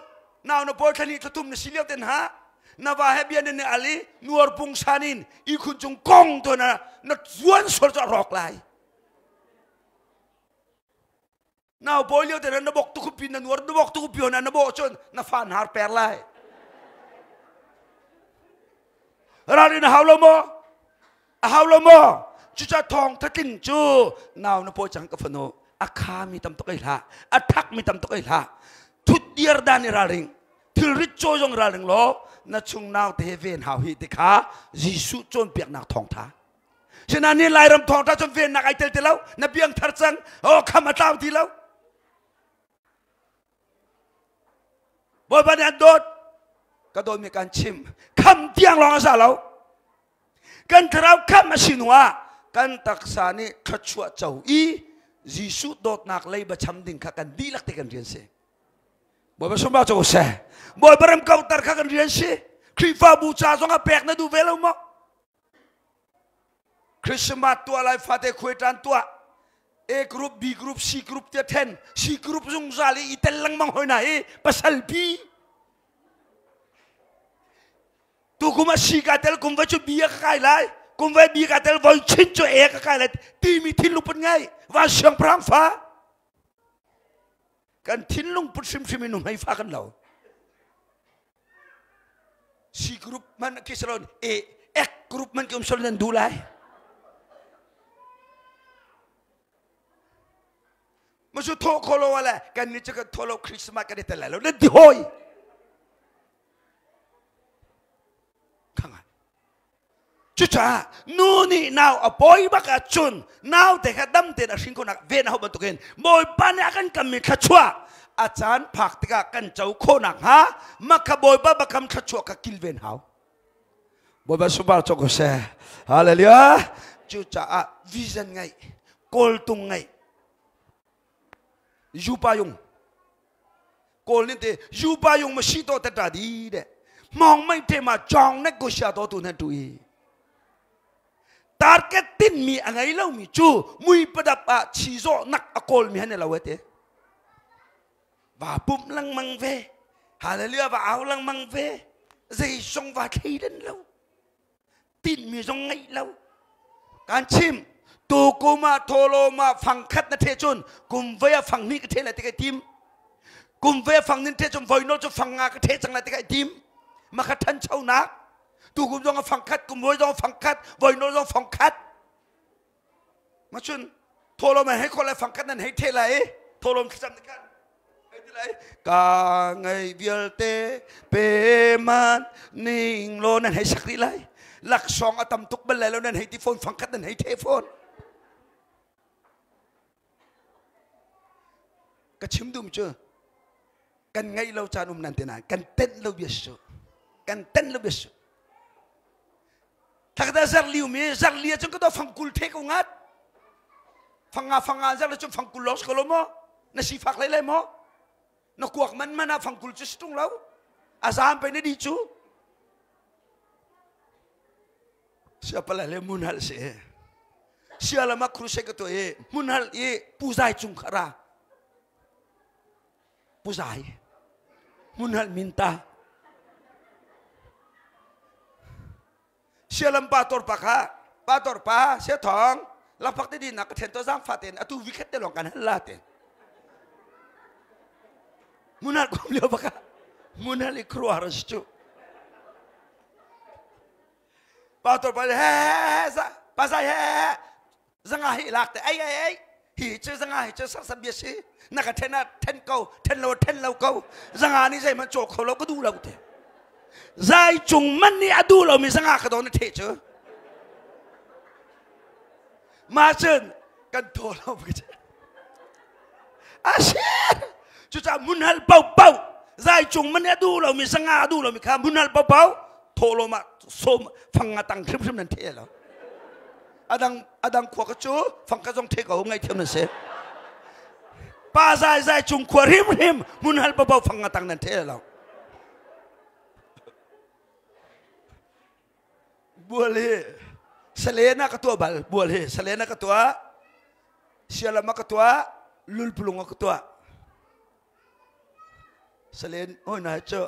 nau na pawl thlani thlathum na si lio ten ha na va he bia ne ali nuar pung san in i khun cung kong to na na zuan sual cu a rawk lai. Nau pawi lio te na bok tu pi na nuar na bok tu pi na na bo cun na fa har per lai. Ralrin a hau lo maw? A hau lo maw? Cuca thawng thatling cu nau na pawi cang ka fanu a khami tam tuk ei hlah a thakmi tam tuk ei hlah thut diar dan i ralring thilrit caw zong ralring law na chung nau te he ven hau hi ti kha Jesuh cawnpiaknak thawngtha Sinain ni Lairam thawngtha cun vennak ai tel ti lo na biang thar cang oh kham a tlau ti lo Bawipa nih an dawt ka dawtmi kan chim kham tiang lawng a za lo kan thlarau kham a si hnu ah kan taksa nih thluachuah co i Jesuh dawtnak leiba cham ding kha kan dihlak te kan rian si Bawipa sumba cu seh Bawipa ram kauter kha kan rian si Khrihfabu ca zong ah pek na duh ve lo maw Christmas tuah lai fate khuai ṭan tuah A group B group C group tia then C group zungzal i tel lengmang hoi na hi pasal pi tu kum a C ka tel kum vai cu B ka kai lai kum vai B ka tel voi chin cu A ka kai lai timi thinlung put ngai van siangpahrang fa kan thinlung put hrimhrim in hmei fa kan lo C group man khi salon A X group man ki um sol nan du lai masu tho kholo wala kan ni chu kan tholo Christmas kan tel lai lo nan ti hoi khanga Cucaah nu nih nau a pawi bak ahcun naute kha dam tein a hrin khawhnak ven a hauh bantukin Bawipa nih a kan kammi thluachuah a caan phak tikah kan co khawh nakhnga mah kha Bawipa bakam thluachuah kha kilven hau. Bawipa sunpar cawk ko seh. Hallelujah. Cucaah vision ngeih, kawltung ngeih, Yupa yung kawl nih te yupa yung ma si to ta di de mong mai te ma chong nek ko sha to tu na tu i target tin mi a ngei lo mi cu mui padap ah chi zawh nak a kawl mi han lo te. Va pumh lengmang ve. Hallelujah va au lengmang ve. Zeizong va thleidan lo. Tinhmi zong ngeih lo. Kan chim tu kum ah thawlawm ah fang khat na the cun kum voi ah fang hnih ka the lai ti kai tim. Kum voi ah fang nin the cun voi no cu fang nga ka the cang lai ti kai tim. Makha thanchonak tu kum zong ah fang khat kum voi zong fang khat voi no zong fang khat. Ma cun thawlawm hei khol lai fang khat nan hei the lai thawlawm thlacam ni khan Ka ngei vialte pe man ning law nan hei sak rih lai. Laksawng a tam tuk bal lai lo nan hei ti phone fangkhat nan hei the phone. Ka chim dum cu kan ngeih lo caan um nan te nain kan tenh lo bia su. Kan tenh lo bia su. Thakda zarliu mi zarlia cun ka do fangkul the ko ngat. Fanga fanga zar le cun fangkul lawng si ko lo maw? Na sifak lai lai maw? Na kuak man man ah fangkul cu si tung lo. A zaam pe na di cu. Sia pala le mun hal si. Sia lama crusade ka to i mun hal i puzai cung khara. Puzai munhal minta sialam pa tor pa kha pa tor pa sia thong lakphak te din nak ka then to zang fa ten atu vikhat te long kan hal la te munhal kum lio baka munhal i kruar chu pa tor pa he he pa zai he zanga hi lak te ai ai ai hi cu zanga hi cu sarsa bia si na ka then ah then ko then lo then lo ko zanga nih zeihmanh caw kho lo ka duh lo te zai cung man nih a duh lomi zanga ka don the cu ma cun kan thaw lo a si cucaah munhal paohpaoh zai cung man nih a duh lomi zanga a duh lomi kha munhal paohpaoh thawhlawm ah sawm fang nga tang hrimhrim nan the lo adang adang khua ka cu fang ka zong the ko ngai thiam na si pa zai zai cung khua hrim hrim mun hal bo fang nga tang nan the lo bual hi salena ka tua bal bual hi salena ka tua sialama ka tua lulpulung ka tua Salen hoi na cu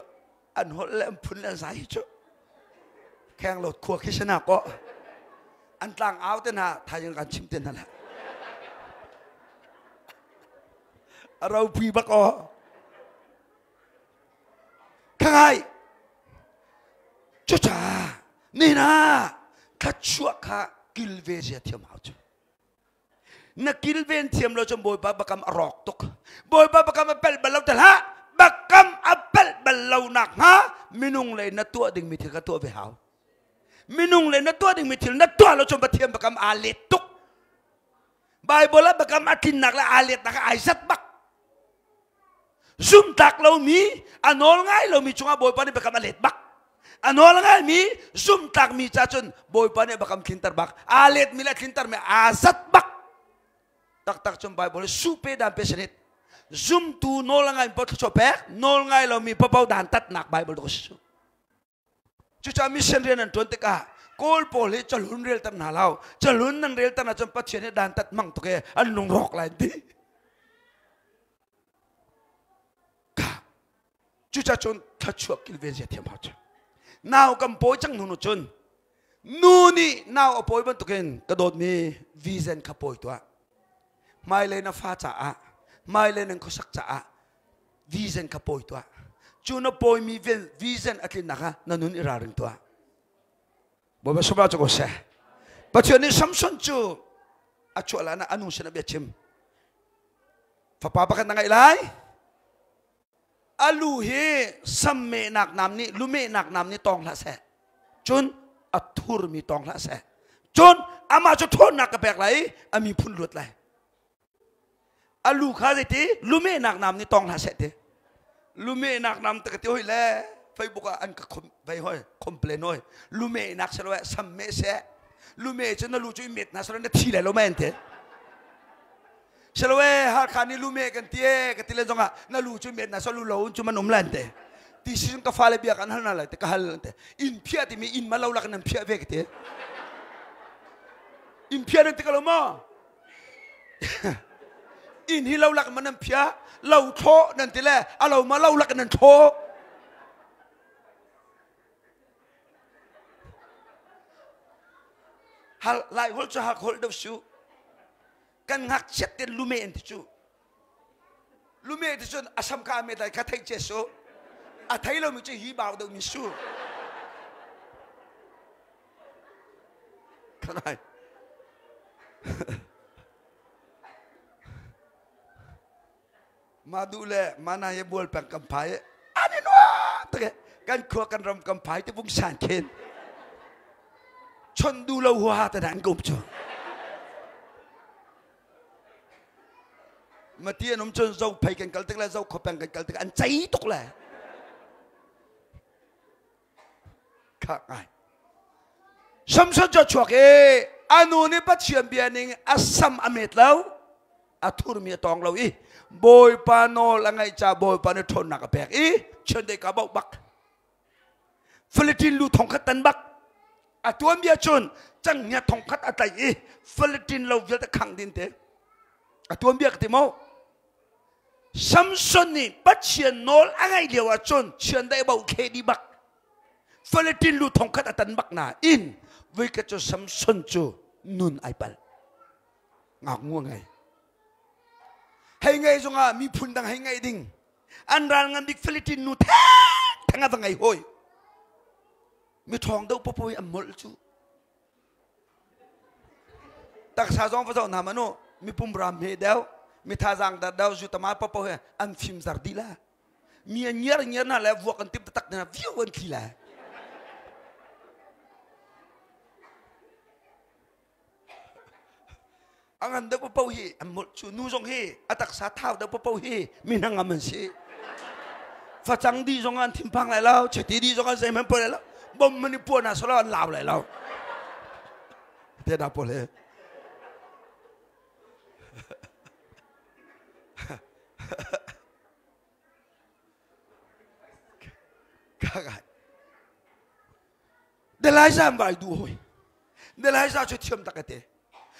an holh le an phun le an zai cu kheng lot khua khi sana ko an tlang au te hna thaizing kan chim te hna la a ropui bak aw khangai cuca nina thlachuah kha kilve zia thiam hau cu Na kilven thiam lo cun Bawipa bakam a rawk tuk. Bawipa bakam a pelh bal lo te hlah. Bakam a pelh bal lo nak hnga minung lei na tuah dingmi thil kha tuah ve hau. Minung lei na tuah dingmi thil na tuah lo cun Pathian bakam aa let tuk. Bible ah bakam a tlinnak le aa letnak ah ai zat bak. Zumtak lomi, a nawl ngai lomi cungah Bawipa nih biakam a let bak. A nawl ngaimi, zumtlakmi ca cun Bawipa nih biakam tlinter bak. Aa letmi le a tlintermi aa zat bak. Taktak cun Bible su pe dan pe sanit. Zumtu nawl a ngaimi paoh thluachuah pek, nawl ngai lomi paoh dan tatnak Bible dawh si cu. Cucaah mission rian an ṭuan tikah Kawl pawl hi calhun relter hna lo. Calhun nan relter ahcun Pathian hi dantat hmang tuk i an lungrawk lai an ti. Ka cucaah cun thluachuah kilven zia thiam hau cu. Nau kan pawi cang hnu cun nu nih nau a pawi bantukin ka dawtmi vision kha pawi tuah. Hmailei na fa caah, hmailei nan khuasak caah vision kha pawi tuah cu na pawimi vision a tlinnak ah na nun i ralring tuah Bawipa sungah cu ko seh Pathian nih Samson cu a chuah lan ah a nu sin a bia chim fapa pakhat na ngeih lai a lu hi sammehnak nam nih lumehnak nam nih tawng hlah seh cun a thurmi tawng hlah seh cun amah cu ṭhawnnak ka pek lai i a miphun luat lai A lu kha zeiti lumehnak nam nih tong hlah seh ti. Lumehnak nam te ka ti hoi le Facebook ah an ka vei hoi complain hoi. Lumehnak si lo eh sam meh seh. Lumeh cu na lu cu i met hna selo na thi lai lo men te. Selo eh Hakha nih lumeh kan ti eh ka ti le zongah na lu cu met hna selo lo cu man um lan te. Ti si ka fale bia kan hal na lai te ka hal te. Inn phiah timi inn ma lo lak nan phiah ve ka ti. Inn phiah nan ti ka lo maw? Inn hi lo lak ma nan phia lo thlawh nan ti le a lo ma lo lak nan thlawh. Hal lai hol cu hal hol deuh su. Kan ngakchiat ten lume an ti cu. Lume ti cun a sam kha a met lai kha theih cia su. A thei lomi cu hi bau deuh mi su. Khanai. Ma duh le mana ye bual peng kan phai ani nuam tak kan khua kan ram kan phai te bung san khen chon du lo hua ta dan kum chu mati an um chon zo phai kan kal tik le zo kho peng kan kal tik an chei tuk le Kha ngai. Samson cu a chuak i a nu nih Pathian bia ning a sam a met lo, a thurmi a tawng lo i Bawipa nawl a ngaih caah Bawipa nih ṭhawnnak a pek i chiandeih ka bauh bak. Philitin lu thongkhat tan bak. A tuanbia cun canghngia thongkhat a tlaih i Philitin lo vialte khang din te. A tuanbia ka ti maw? Samson nih Pathian nawl a ngaih lio ahcun chiandeih bo khe dih bak. Philitin lu thongkhat a tan bak nain voikhat cu Samson cu nun ai pal. Ngaknu a ngei. Hei ngei zongah miphun dang hei ngeih ding. An ral ngan bik Philitin nu theng a va ngei hawi. Mi ṭhawng deuh popo hi an molh cu. Taksa zong va zoh hna manu mipum ram he deuh mi thazaang dar deuh zu tama popo he an fim zar dih la mi an ngiar ngiar na le vuak an timh taktak na viu an thli la a ngan deuh popo hi an molh cu nu zong hi a taksa thau deuh popo hi mi hnangam an si facang di zong an thinphang lai lo chiti di zong an zeihmanh poi lai lo bom man i puah na solo an lau lai lo te da pawl he kakai Delilah an vai duh hoi Delilah cu thiam tak te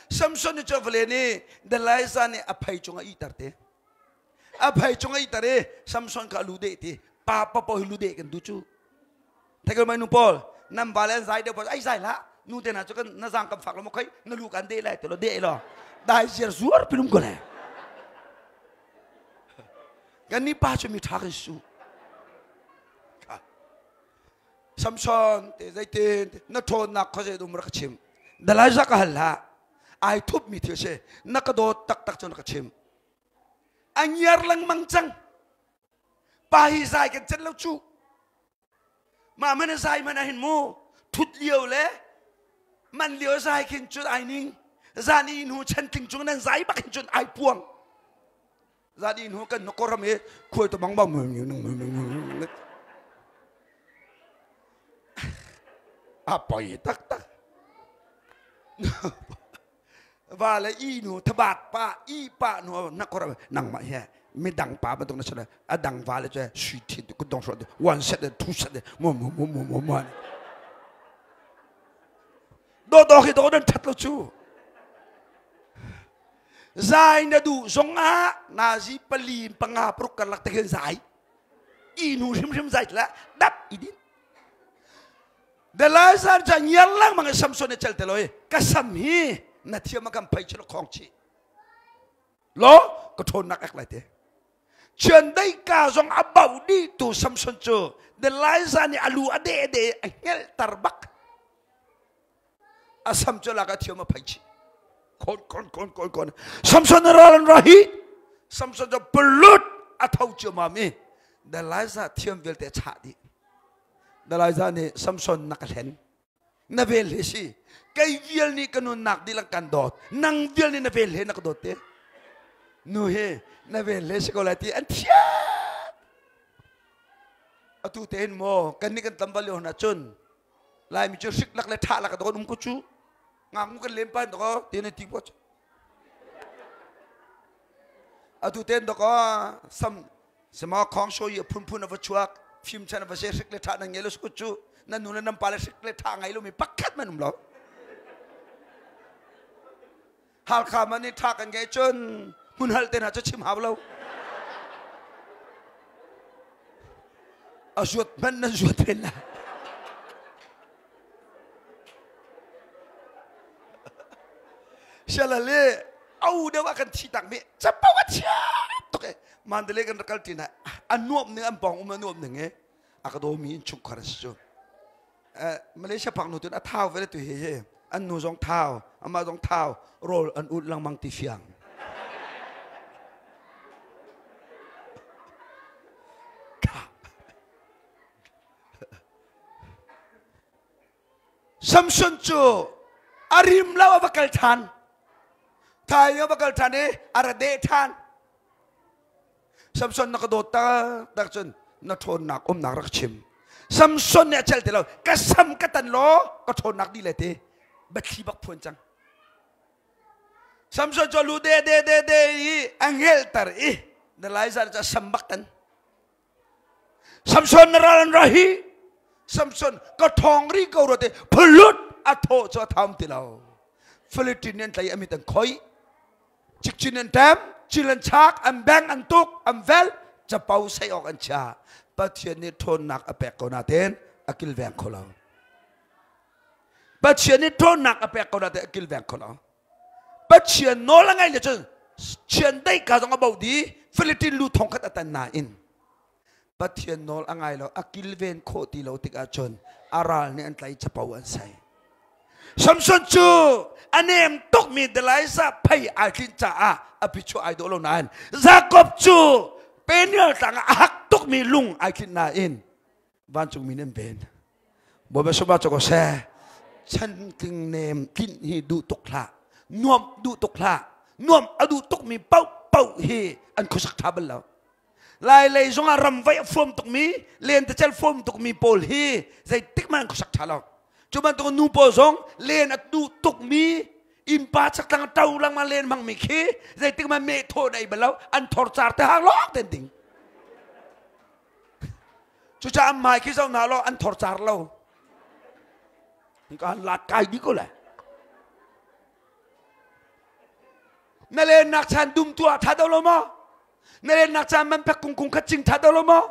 Samson nih cu vale nih Delilah nih a phei cung a iter te a phei cung a iter i Samson kha lu deh ti pa pa pa hi lu deh kan du cu thei mai nu paul nan ba le an zai deuh paul ai zai la nu te na cu kan na zang kan fak lo mo khoi na lu kan deh lai te lo deh lo dai ziar zuar pilum ko le kan ni pa cu mi tha kan su Samson te zeitin na ṭhawnnak khuazei um rak ka chim Delilah ka hal hlah ai thupmi thil si na ka dawt taktak cu na ka chim a ngiar lengmang cang pa hi zai kan cen lo cu mah man zai man ahin mu thut lio le man lio zai khin cun ai ning zan i hnu chantling cung nan zai bak hin cun ai puang zan i hnu kan koram i khuai to bang bang a poi taktak va le i nu thabat pa i pa nu na koram nangmah he midang pa bantuk na sala a dang va le chu sui thin kut dong shot one set two set mo mo mo mo mo mo do do khi do dan that lo chu Zai na duh zongah nazi pali in panga paruk karlak te khin zai. I nu hrimhrim zai tla dap i din. Delilah ca ngiar lengmang i Samson i cel te loi ka sam hi na thiam a kan phei chilo khong chi. Lo ka ṭhawnnak ek lai te. Chiandeih ka zong a bauh dih tu Samson cu Delilah nih a lu a deh de a hngelhter bak. A sam cu lak a thiam a phai chih. Kon kon kon kon kon. Samson na ral an ra hi. Samson cu pulut a tho ciammam i Delilah thiam vialte a chah dih. Delilah nih Samson na ka hlen. Na vel he si. Kei vial nih ka nunnak dihlak kan dawt. Nang vial nih na vel he na ka dawt te. Nu he na vel he si ko lai ti an thiam. Atu tein maw kan nih kan tam bal lio hna cun Laimi cu hrik lak le ṭha lak a um ko cu. Ngaknu kan lem pan dok ti na ti ko cu. Atu ten dok sam sama khong sho yi phunphun a va chuak fim chan a va se hrik le ṭha nan ngei lo su cu nan nu le nan pa le hrik le ṭha ngai lo mi pakhat man um lo. Halkha man i ṭha kan ngei cun Hmun hal te hna cu chim hau lo. A zuat hmanh nan zuat men la. Sialale au deuh ah kan thi tak mi capo a thiam tuk e Mandalay kan rak kal ṭi na a nuam ning an pawng um a nuam ning e a ka daw mi in chungkhar a si cu Malaysia pak nu tun a thau ve le tu hi hi an nu zong thau amah zong thau rawl an ulh lengmang ti fiang Samson cu a rim lo a va kal ṭhan thai a va kal ṭhan i a ra deh ṭhan Samson na ka dawt taktak cun na ṭhawnnak umnak rak chim. Samson nih a celh ti lo. Ka sam ka tan law ka ṭhawnnak dih le ti. Biathli bak phuan cang. Samson cu lu de de de de i a ngelter i na lai zan cu a sam bak tan. Samson na ral an ra hi. Samson ka ṭhawng ri ko rua te phulut a thaw cu a tham ti lo. Philippine an tlai amit an khoi. Cikcin an ṭem, cil an chak, an beng, an tuk, an velh, capo sei awk an chia. Pathian nih ṭhawnnak a pek ko nain a kilveng kho lo. Pathian nih ṭhawnnak a pek ko nain a kilveng kho lo. Pathian nawl a ngaih le cun chiandeih ka zong a bo di Philippine lu thong khat a tan nain Pathian nawl a ngai lo, a kilven khawh ti lo tikah cun a ral nih an tlaih capo an sai. Samson cu a nem tukmi Delilah phei ai tlinh caah a bichuah ai dawh lo nain Jakob cu Peniel tlang ah a hak tukmi lung ai tlinh nain vancungmi nih an ven. Bawipa sungah cu ko seh. Chantling nem tlinh hi duh tuk hlah. Nuamh duh tuk hlah. Nuamh a duh tukmi paohpaoh hi an khuasak ṭha bal lo. Lailei zongah ramvaih a fuam tukmi, lentecelh fuam tukmi pawl hi zeitik hmanh an khuasak ṭha lo. Cu bantuk nu pawl zong len a duh tukmi, innpa chaktlang a ṭo lengmang len hmangmi khi zeitik hmanh meh thaw an ei bal lo, an thor car te hang lawng ten ding. Cucaah an hmai khi zoh hna law an thor car lo. Ka lat kai dih ko le. Na lennak chan dum tuah tha do lo maw? Na lennak caan man pek kung kung khat cing tha do lo maw?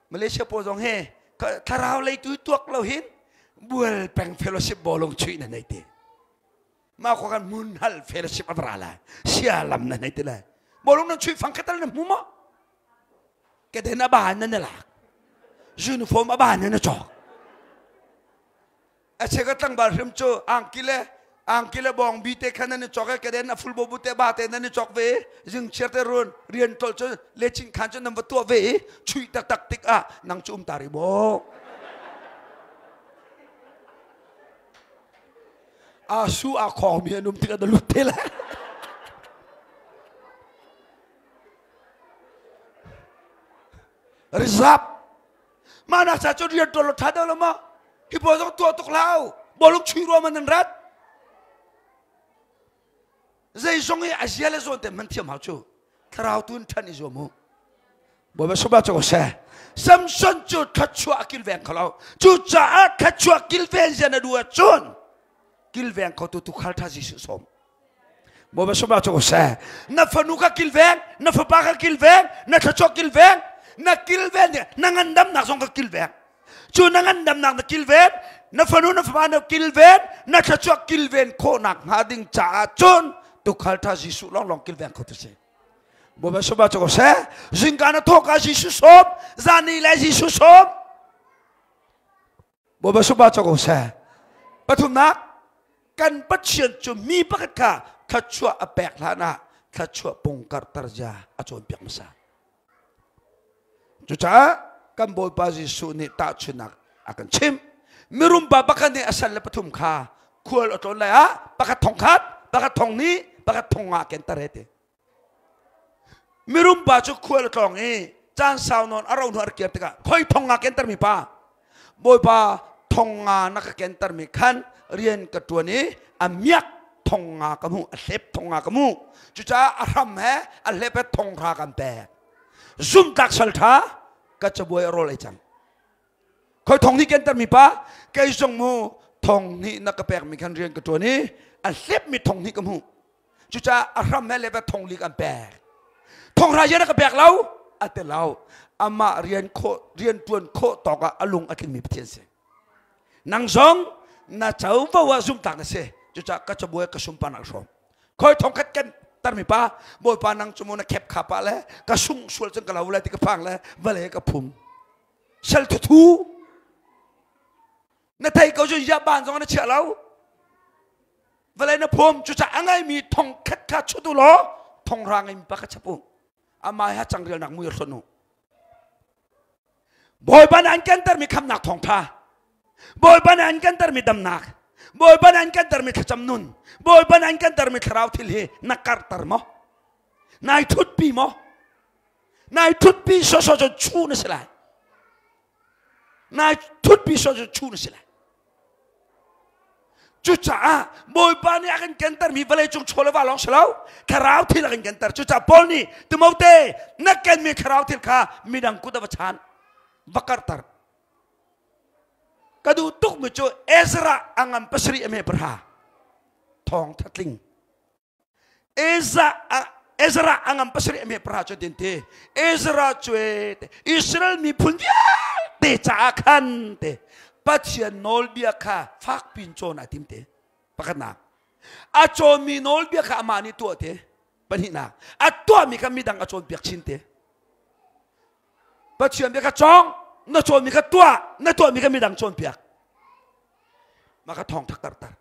Malaysia pawl zong he thlarau lei tu tuak lo hin bual peng fellowship bawlung chuih na nei te. Ma ko kan mun hal fellowship avra la sia lam na nei te la. Bawlung nan chuih fang khatal na hmu maw? Keden aban na na lak. Uniform aban na na cawk. A cheka tlangval hrim cu angki le angki le bawngbi te khan nan i cawk i keden a fulbo bu te ba te nan i cawk ve i zingchiar te run rian tol cu lechin khan cu nan va tuah ve i chuih taktak tik ah nang cu um ta rih maw a su a khawng mi an um tik ah na lut te lai rizap Mah nak cha cu rian ṭuan lo ṭha deuh lo maw? Hi pawl zong tuah tuk hlah u. Bawlung chuih ruam an rat. Zeizong hi a zia le zawn te hman thiam hau cu. Thlarau tu in ṭhan i zuam u. Bawipa sungah cu ko seh. Samson cu thluachuah a kilveng kho lo. Cucaah thluachuah kilven zia na duh ahcun kilveng khotu tuukhal ṭha Jesuh sawm. Bawipa sungah cu ko seh. Na fanu kha kilveng, na fapa kha kilveng, na thluachuah kilveng, na kilven na ngandamnak zong kha kilveng. Cu na ngandamnak na kilven, na fanu na fapa na kilven, na thluachuah kilven khawhnak hnga ding caah cun tuukhal ṭha Jesuh lawnglawng kilveng kho tu si. Bawipa sungah cu ko seh. Zingka na thawk ah Jesuh sawm, zan i le Jesuh sawm. Bawipa sungah cu ko seh. Pathumnak, kan Pathian cu mi pakhat kha thluachuah a pek hlan ah thluachuah pungkarter zia a cawnpiak hmasa. Cucaah kan Bawipa Jesuh nih tahchunhnak a kan chimh. Mirum pa pakhat nih a sal le pathum kha khual a tlawn lai ah pakhat thong khat, pakhat thong hnih, pakhat thong nga kenter he ti. Mirum pa cu khual a tlawng i caan sau nawn a ro hnu a rak kir tikah khoi thong nga kentermi pa Bawipa thong nga na ka kentermi khan rian ka ṭuan i a miak thong nga ka hmuh a hlep thong nga ka hmuh cucaah a hram he a hlep he thong hra kan pek zumtlak sal ṭha ka cabuai a rawl ei cang khoi thong hnih kentermi pa kei zong mu thong hnih na ka pekmi khan rian ka ṭuan i a hlepmi thong hnih ka hmuh. Cucaah a hram he le va thong li kan pek. Thonghra rian a ka pek lo, a ti lo. Amah rian khawh rian tuan khawh tawk ah a lung a tlingmi Pathian si. Nang zong na covo ah zumhtlak na si. Cucaah ka cabuai ka sunparnak hrawm. Khoi thongkhat kan tarmi pa Bawipa nang cu mu na khep kha pa le ka sung sual cun ka lo le ti ka phang le vale ka phum. Sal thuthu na thei ko cun ya ban zong na chia lo vawlei na phum cucaah a ngeimi thong khat kha chut u law thong ra ngeimi pa kha chap u amah ha changrelnak mui hron u. Bawipa nih an kentermi khamnak thawngtha, Bawipa nih an kentermi damnak, Bawipa nih an kentermi thlacam nun, Bawipa nih an kentermi thlarau thil hi na karhter maw? Nai thutpi maw? Nai thutpi sawsawh cu chu na si lai. Nai thutpi sawh cu chu na si lai. Cucaah Bawipa nih a kan kentermi vawleicung chaw le va lawng si lo, thlarau thil a kan kenter. Cucaah Paul nih Timote, na kenmi thlarau thil kha midang kut ah va chan, va karhter. Ka duh tukmi cu Ezra a ngan pasarih a me pahra thawng thatling. Ezra a ngam pasarih a me para cu tin ti Ezra cu te Israel miphun vialte caah khan te Pathian nawlbia kha fak pin cawn a tim te. Pakhatnak, a cawnmi nawlbia kha amah nih tuah te. Pahnihnak, a tuahmi kha midang a cawnpiak chin te. Pathian bia kha cawng, na cawnmi kha tuah, na tuahmi kha midang cawnpiak. Mah kha thawng thak tar.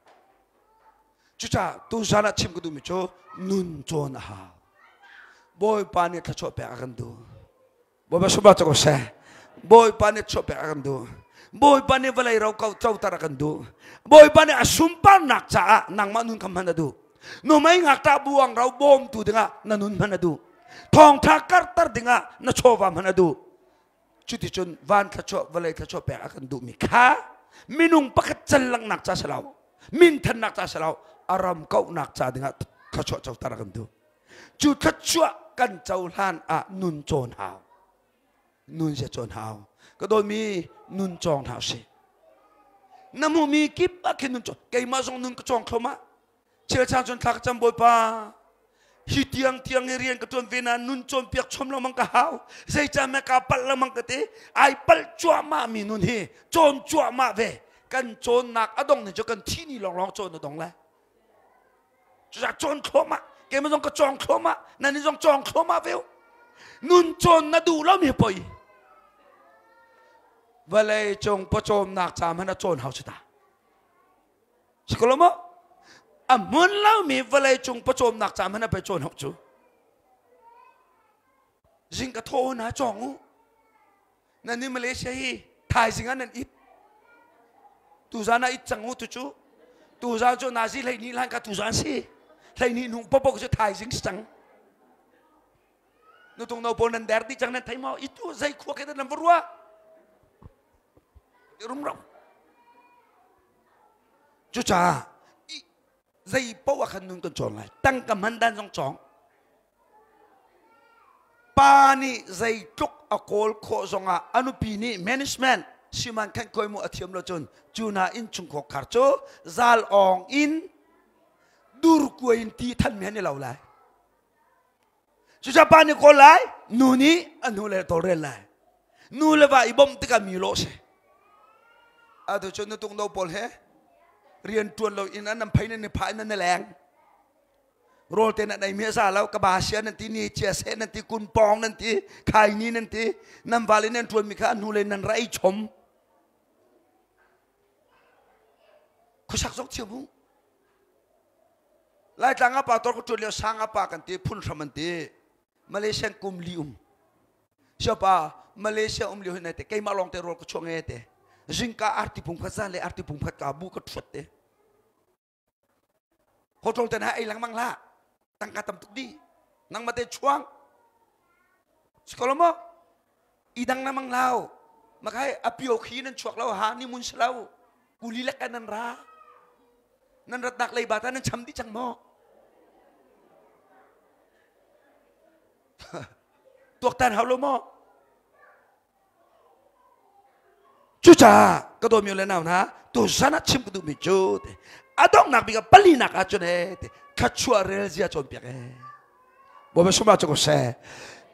Cucaah tuzan ah chim ka duhmi cu nun cawn a hau. Bawipa nih thluachuah pek a kan duh. Bawipa sunglawi cu ko seh. Bawipa nih thluachuah pek a kan duh. Bawipa nih vawlei ro ko coter a kan duh. Bawipa nih a sunparnak caah nangmah nun kha hman a duh. Numei ngakṭah buang ro bawmtu dingah na nun hman a duh. Thawngṭha karhter dingah na chawva hman a duh. Cuticun van thluachuah vawlei thluachuah pek a kan duhmi kha minung pakhat cal langhnak ca si lo, minthannak ca si lo, a ram kauhnak ca dingah thluachuah coter a kan duh. Cu thluachuah kan cohlan ah nun cawn hau. Nun zia cawn hau. Ka dawtmi nun cawng hna usih. Na hmuhmi kip ah khin nun cawng. Keimah zong nun ka cawng thluahmah. Chilchang cun thla ka cam, Bawipa, hi tiang tiang hi rian ka tuan ve na nun cawnpiak chom lengmang ka hau, zeicah meh kaa palh lengmang ka ti. Ai palh cuahmah mi nun hi cawn cuahmah ve. Kan cawnnak a dong ni cu kan thi ni lawnglawng cawn a dong lai. Cucaah cawn thluahmah, keimah zong ka cawng thluahmah, nan zong cawng thluahmah ve u. Nun cawn na duh lo mi poi vawlei cung pawcawmnak ca hmanh a cawn hau si ta. Si ko lo maw? A hmun lomi vawlei cung pawcawmnak ca hmanh a pei cawn hau cu. Zing ka thaw hna cawng u. Nan ni Malaysia hi thaizing ah nan it. Tuzan ah it cang u tu cu. Tuzan cu nazi 12 hlan ka tuzan si. 12 nung popok cu thaizing si cang. Nutung no pawl nan der dih cang, nan thei maw? Itu zei khua ke nan va ruah? Rumro. Cucaah zei paoh ah khan nun kan cawn lai. Tangka hman dan zong cawng. Pa nih zeitluk a kawl khawh zongah a nupi nih management siman khan koi mu a thiam lo cun cu hna innchungkhar khar cu zal awng in dur kuai in ti than mi han i lo lai. Cucaah pa nih kawl lai, nu nih a hnu le tawlrel lai. Nu le va i bawmh tikah mi lawh si. Atu cu nutung no pawl he rian ṭuan lo in an phei nan i phah in nan i leng. Rawl te nan ei mi a za lo, ka ba sia nan ti, ni chia seh nan ti, kun pawng nan ti, khai ni nan ti, nan val in nan ṭuan mi kha a hnu le nan ra ei chom. Khuasak zong thiam u. Laitlang ah pa tor ka ṭuan lio sang ah pa kan ti, phun hram an ti. Malaysian kum li um. Siapa Malaysia um lio hin te keimah lawng te rawl ka chuah nge te. Zingka arti pung khat zan le arti pung khat ka bu ka thuat te. Hotel ten ha ei lengmang hlah. Tangka tam tuk di. Nangmah te chuang. Sikolo mo? I dang lengmang lau. Makai apio khi nan chuak lo ha ni mun selo. Kuli lek nan ra. Nan ratnak leiba ta nan cham dih cang maw? Tuaktan hau lo maw? Cucaah ka dawmi le nau hna, tuzan ah chim ka duhmi cu te a donghnak bik ah palinak ah cun he te. Thluachuah rel zia cawnpiak ee. Bawipa sumah cu ko seh.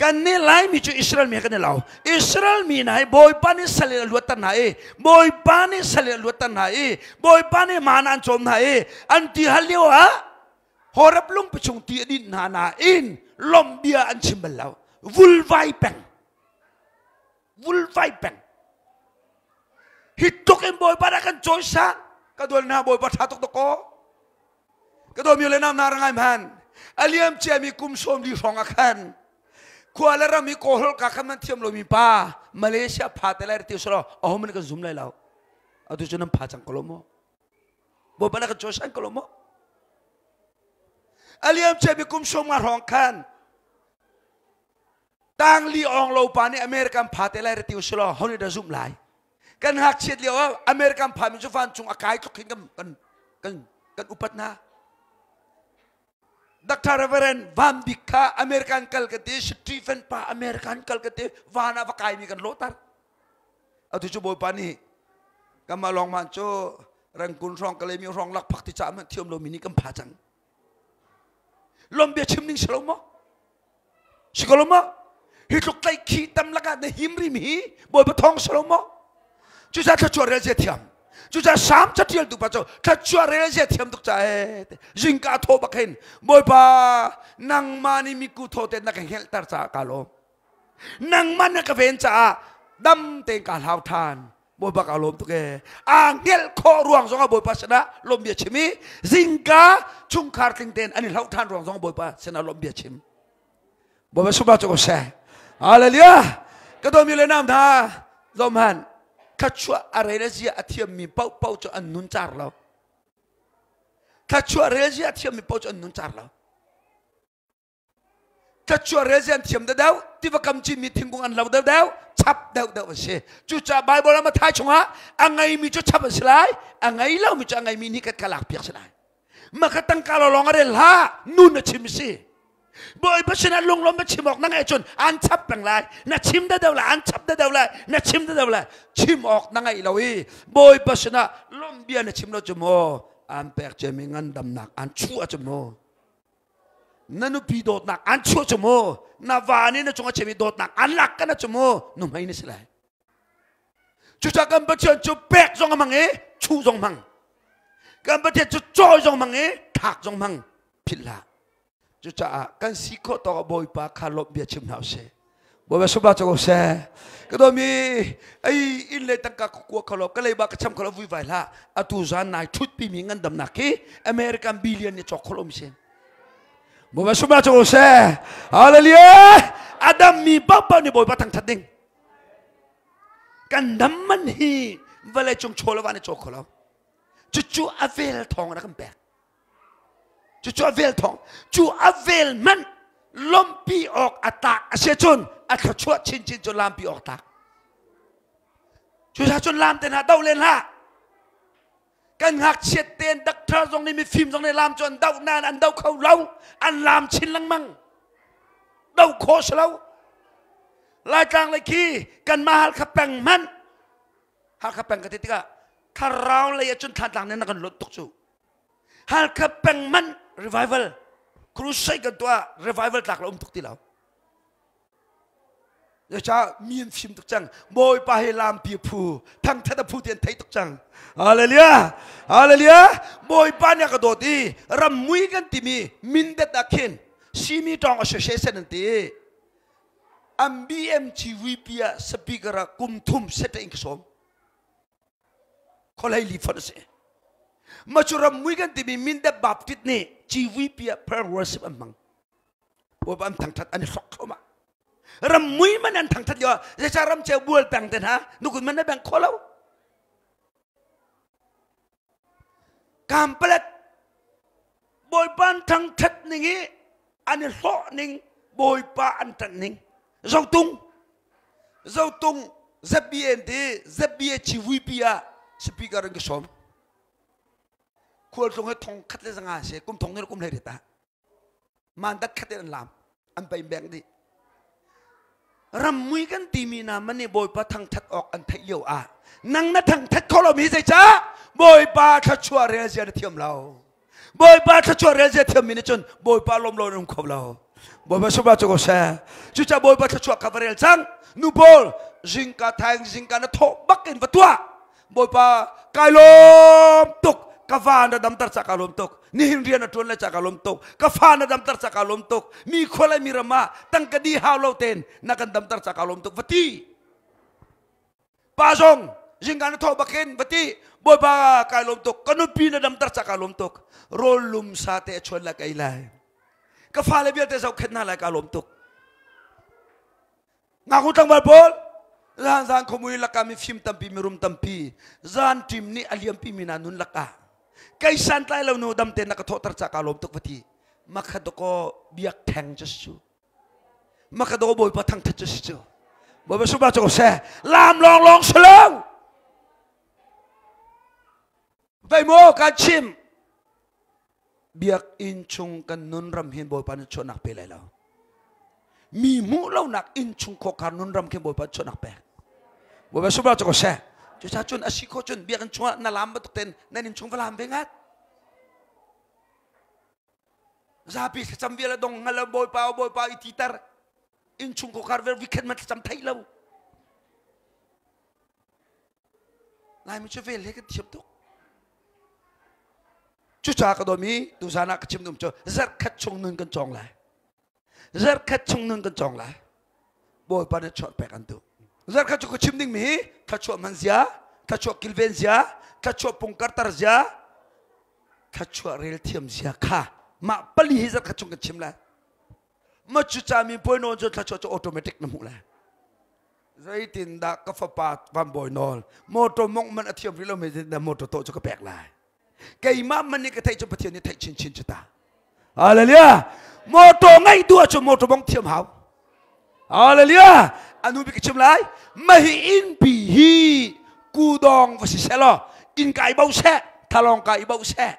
Kan nih Laimi cu Israel mi kan i lo. Israel mi hna hi Bawipa nih sal in a luatter hna i Bawipa nih sal in a luatter hna i Bawipa nih mana an cawm hna i an ti hal lio ah Horeb lungpi chung ti a dinh hna nain lawmh bia an chim bal lo. Vulvai peng. Vulvai peng. Hi tluk in Bawipa dah kan cawisan. Ka dual hna Bawipa ṭha tuk dakaw. Ka dawmi le nam na ra ngai hman. A liam ciami kum 40 hrawng ah khan khua le ram i kawlholh ka khan man thiam lomi pa Malaysia pha te lai ti selaw aho man kan zum lai lo. Atu cu nan pha cang ko lo maw? Bawipa na kan cawisan ko lo maw? A liam ciami kum 50 hrawng khan tangli ong lo pa nih American pha te lai ti usulaw ho nih dah zumh lai kan ngakchiat lio ah American pha mi cu vancung a kai tluk hin kan kan kan kan upat hna Dr. Reverend Van Bik kha American kal ka ti Stephen pa American kal ka ti van ah va kai mi kan lawhter atu cu Bawipa nih kanmah lawng man cu Rangkun hrawng Kalaymyo hrawng lakphak ti ca hmanh thiam lomi nih kan pha cang lom bia chim ning si lo maw si ko lo maw hi tluk tlaih khi tam lakah na him rim hi bawipa thawng si lo maw cucaah thluachuah rel zia thiam cucaah sam catial tu pa cu thluachuah rel zia thiam tuk ca ee zingka thaw bak hin bawipa nangmah nih miku thaw te na ka hngelhter caah ka lawm nangmah na ka ven caah dam tein ka hlau than Bawipa ka lawm tuk ee. Aa hngelh khawh ruang zong ah Bawipa sinah lawm bia chim i zingka chungkhar tling tein an i hloh ṭhan ruang zong Bawipa sinah lawm bia chim. Bawipa sumah cu ko seh. Hallelujah. Ka dawmi le nam hna zom han thluachuah a rel zia a thiammi paohpaoh cu an nun car lo. Thluachuah rel zia a thiammi paoh cu an nun car lo. Thluachuah rel an thiam deuhdeuh, tiva kam cinmi thingkung an lo deuhdeuh, chap deuhdeuh an si. Cucaah Baibal ah Matthai chungah a ngeimi cu chap an si lai, a ngei lomi cu a ngeimi nih khat kha lakpiak si lai. Mah kha tangka lawng a rel hlah, nun a chim si. Bawipa sinah lunglawm na chim awk na ngeih cun an chap peng lai, na chim deuhdeuh lai, an chap deuhdeuh lai, na chim deuhdeuh lai. Chim awk na ngeih lo i Bawipa sinah lawmh bia na chim lo cu maw an pek ciami ngandamnak an chuah cu maw Na nupi dawtnak an chuah cu mu na va nih na cung a chimmi dawtnak an lak kana cu mu nuhmei na si lai. Cucaah kan Pathian cu pek zong a hmang i chuh zong hmang. Kan Pathian cu cawi zong hmang i thlak zong hmang philh hlah. Cucaah kan si khawh tawk ah Bawipa kha lawmh bia chim hna usih. Bawipa sumah cu ko seh. Ka dawmi ei inn le tangka ka kua kho lo ka leiba ka cham kho lo vuivai hlah. Atu zan nai thutpi mi ngandamnak hi American billion nih cawk kho lo mi si. Bawipa sumah cu ko seh. Hallelujah. Adam mi paohpaoh nih Bawipa thangthat ding. Kan dam man hi vawlei cung chaw le va nih cawk kho lo. Cucu a vel thawng in a kan pek. Cucu a vel thawng. Cu a vel hmanh lawmhpi awk a tlak a si cun a thluachuah chinchin cu lampi awk tlak. Cucaah cun lam te hna doh len hlah. Kan ngakchiat tein doctor zong nih mifim zong nih lam cu an doh nain an doh kho lo. An lam chin lengmang. Doh khawh si lo. Laitlang lei khi kanmah Halkha peng hmanh Halkha peng ka ti tikah thlarau lei ah cun Thlantlang nih na kan luat tuk cu. Halkha peng man revival crusade kan tuah revival tlak lo um tuk ti lo. Zeicah mi an fim tuk cang. Bawipa hi lampi phu, thangthat a phu ti an thei tuk cang. Hallelujah. Hallelujah. Bawipa nih a ka dawt i rammui kan timi mindet ah khin simi tawng association an ti. An BMGVP ah speaker ah kum thum set in ka sawm. Kholei li fonh a si. Mah cu rammui kan timi Mindat Baptist nih GVP ah prayer worship an hmang. Bawipa an thangthat an i hrok thluahmah. Rammui man an thangthat lio ah zeicah ramceu bual peng te hna nukun man na beng kho lo. Kampalet Bawipa an thangthat ning i an i hlawh ning Bawipa an ṭanh ning Zotung Zotung ZBN ti ZBA CVP ah speaker in ka sawm khualtlung he thong khat le zanga si kum thong ni kum hlei ta mandat khat in an lam an pei beng dih rammui kan timi na man nih Bawipa thangthat awk an theih lio ah nang na thangthat kho lomi zeicah Bawipa thluachuah rel zia na thiam lo. Bawipa thluachuah rel zia thiammi nih cun Bawipa lawm lo in um kho lo. Bawipa sungpa cu ko seh. Cucaah Bawipa thluachuah kha va rel cang. Nu pawl zingka thaing zingka na thawh bak in va tuah. Bawipa kai lawm tuk. Ka va na damter ca ka lawm tuk. Nihin rian a ṭuan le ca ka lawm tuk. Ka fa na damter ca ka lawm tuk. Mi khua le mi ram ah tangka di hau lo tein na kan damter ca ka lawm tuk. Va ti. Pa zong zingka na thawh bakin va ti Bawipa kai lawm tuk ka nupi na damter ca ka lawm tuk rawl lum sa te a chuan lai ka ei lai ka fale vialte zohkhenh hna lai ka lawm tuk ngaknu tlangval pawl zan zan khomui laka mi fim tampi mirum tampi zan ṭim nih a liampi mi na nun lakah kei santlai lo nu damte na ka thawhter ca ka lawm tuk va ti makhadoko biak theng cu su Makado Bawipa thangthat cu si cu. Bawipa sungpa cu ko seh. Lam lawng lawng si lo. Vei maw kan chim. Biakinn chung kan nun ram hin Bawipa nih chuahnak pe lai lo. Mi hmuh lonak inn chung khawkhar nun ram khin Bawipa chuahnak pek. Bawipa sungpa cu ko seh. Cucaah cun a si khawh cun biakinn chungah na lam bantuk ten nan inn chung va lam ve ngat. Zapi thlacam vial a dong hngal lo Bawipa o Bawipa i titer innchung khuakhar vial vikhet man thlacam theih lo Laimi cu vel he kan thiam tuk cucaah ka dawmi tuzan ah ka chim dum cu zarhkhat chung nun kan cawng lai zarhkhat chung nun kan cawng lai Bawipa nih chuah pek an duh zarhkhat cu ka chim dingmi hi thluachuah hman zia thluachuah kilven zia thluachuah pungkarter zia thluachuah rel thiam zia kha mah pali hi zarhkhat chung kan chim lai ma cu ca mi puai nawn cu thluachuah cu automatic na hmuh lai zeitindah ka fapa van bawi nawl motor mongh man a thiam rih lo mi zeitindah motor tawh cu ka pek lai keimah man nih ka theih cu Pathian nih theih chinchin cu ta hallelujah motor ngeih duh ahcun motor mongh thiam hau hallelujah anu bik ka chim lai mahi innpi hi kudawng va si seh law inn kai bo seh thalong kai bo seh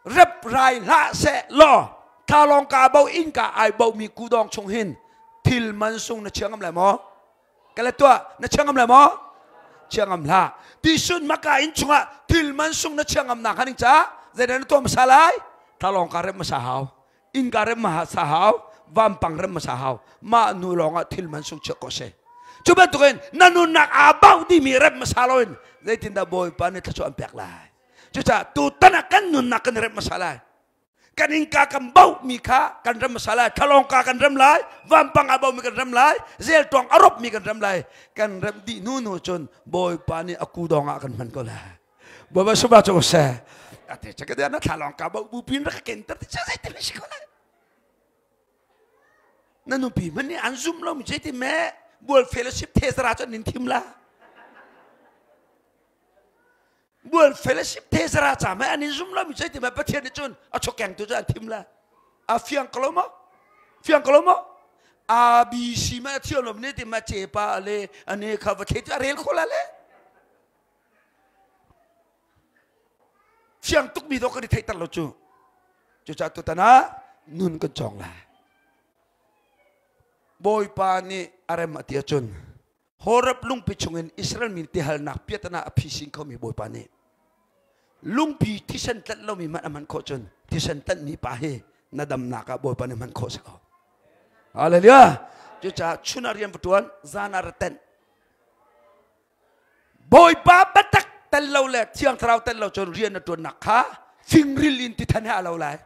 rep rai hlah seh law thalong ka bo inn ka ai bo mi kudawng chung hin thil man sung na chia ngam lai maw ka le tuah na chia ngam lai maw chia ngam hlah tisun maka inn chungah thil man sung na chia ngam nak haning ca zeidah na tuah hmasa lai thalong ka rep hmasa hau innka rem ma sa hau vampang rem ma sa hau mah nu lawngah thil man sung chiah ko se cu bantukin na nunnak aa bauh dimi rem hmasa loin zeitindah bawipa nih thluachuah an pek lai cucaah tutan ah kan nunnak kan rem hmasa lai kan innka kan bauh mi kha kan rem hmasa lai thalawngka kan rem lai vampang aa bauh mi kan rem lai zeltuang a rop mi kan rem lai kan rem dih hnu hnu cun bawipa nih a kudawng ah kan hman ko lai Bawipa sungah cu seh. Ate cakap dia na thlalong ka bau bupin rak ken ter ti zei ti si ko lai. Na nupi man nih an zum lo mi zei ti me bual fellowship thesara cu nin thim la. Bual fellowship thesara ca me an in zum lo mi zei ti me Pathian nih cun a chokeng tu cu an thim la. A fiang ko lo maw? Fiang ko lo maw? A B C ma thiam lo ne ti ma che pa le ane kha va the tu a rel kho la le. Fiang tukmi dawh kan i theihter lo cu. Cucaah tutan ah nun kan cawng lai. Bawipa nih a rem a ti ahcun Horeb lungpi chungin Israel mi tihalnak piatana a phisin khomi Bawipa nih lungpi thisen tlanh lomi hmanh a hman khawh cun thisen tlanhmi pa hi na damnak ah Bawipa nih hman khawh si ko. Hallelujah. Cucaah chun ah rian va ṭuan, zan ah ra tenh. Bawipa biatak tel lo le Thiang Thlarau tel lo cun rian na ṭuannak kha fingril in ti than he a lo lai.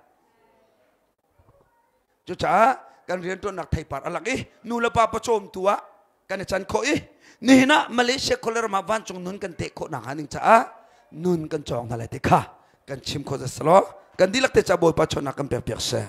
Cucaah kan rianṭuannak theipar a lak i nu le pa pawcawmtu ah kan i can khawh i nihin ah Malaysia khualer ram ah vancung nun kan teh khawh nakhnga ning caah nun kan cawng hna lai ti kha kan chim khawh zat selaw kan dihlak te ca Bawipa chawnhnak kan pek piak seh.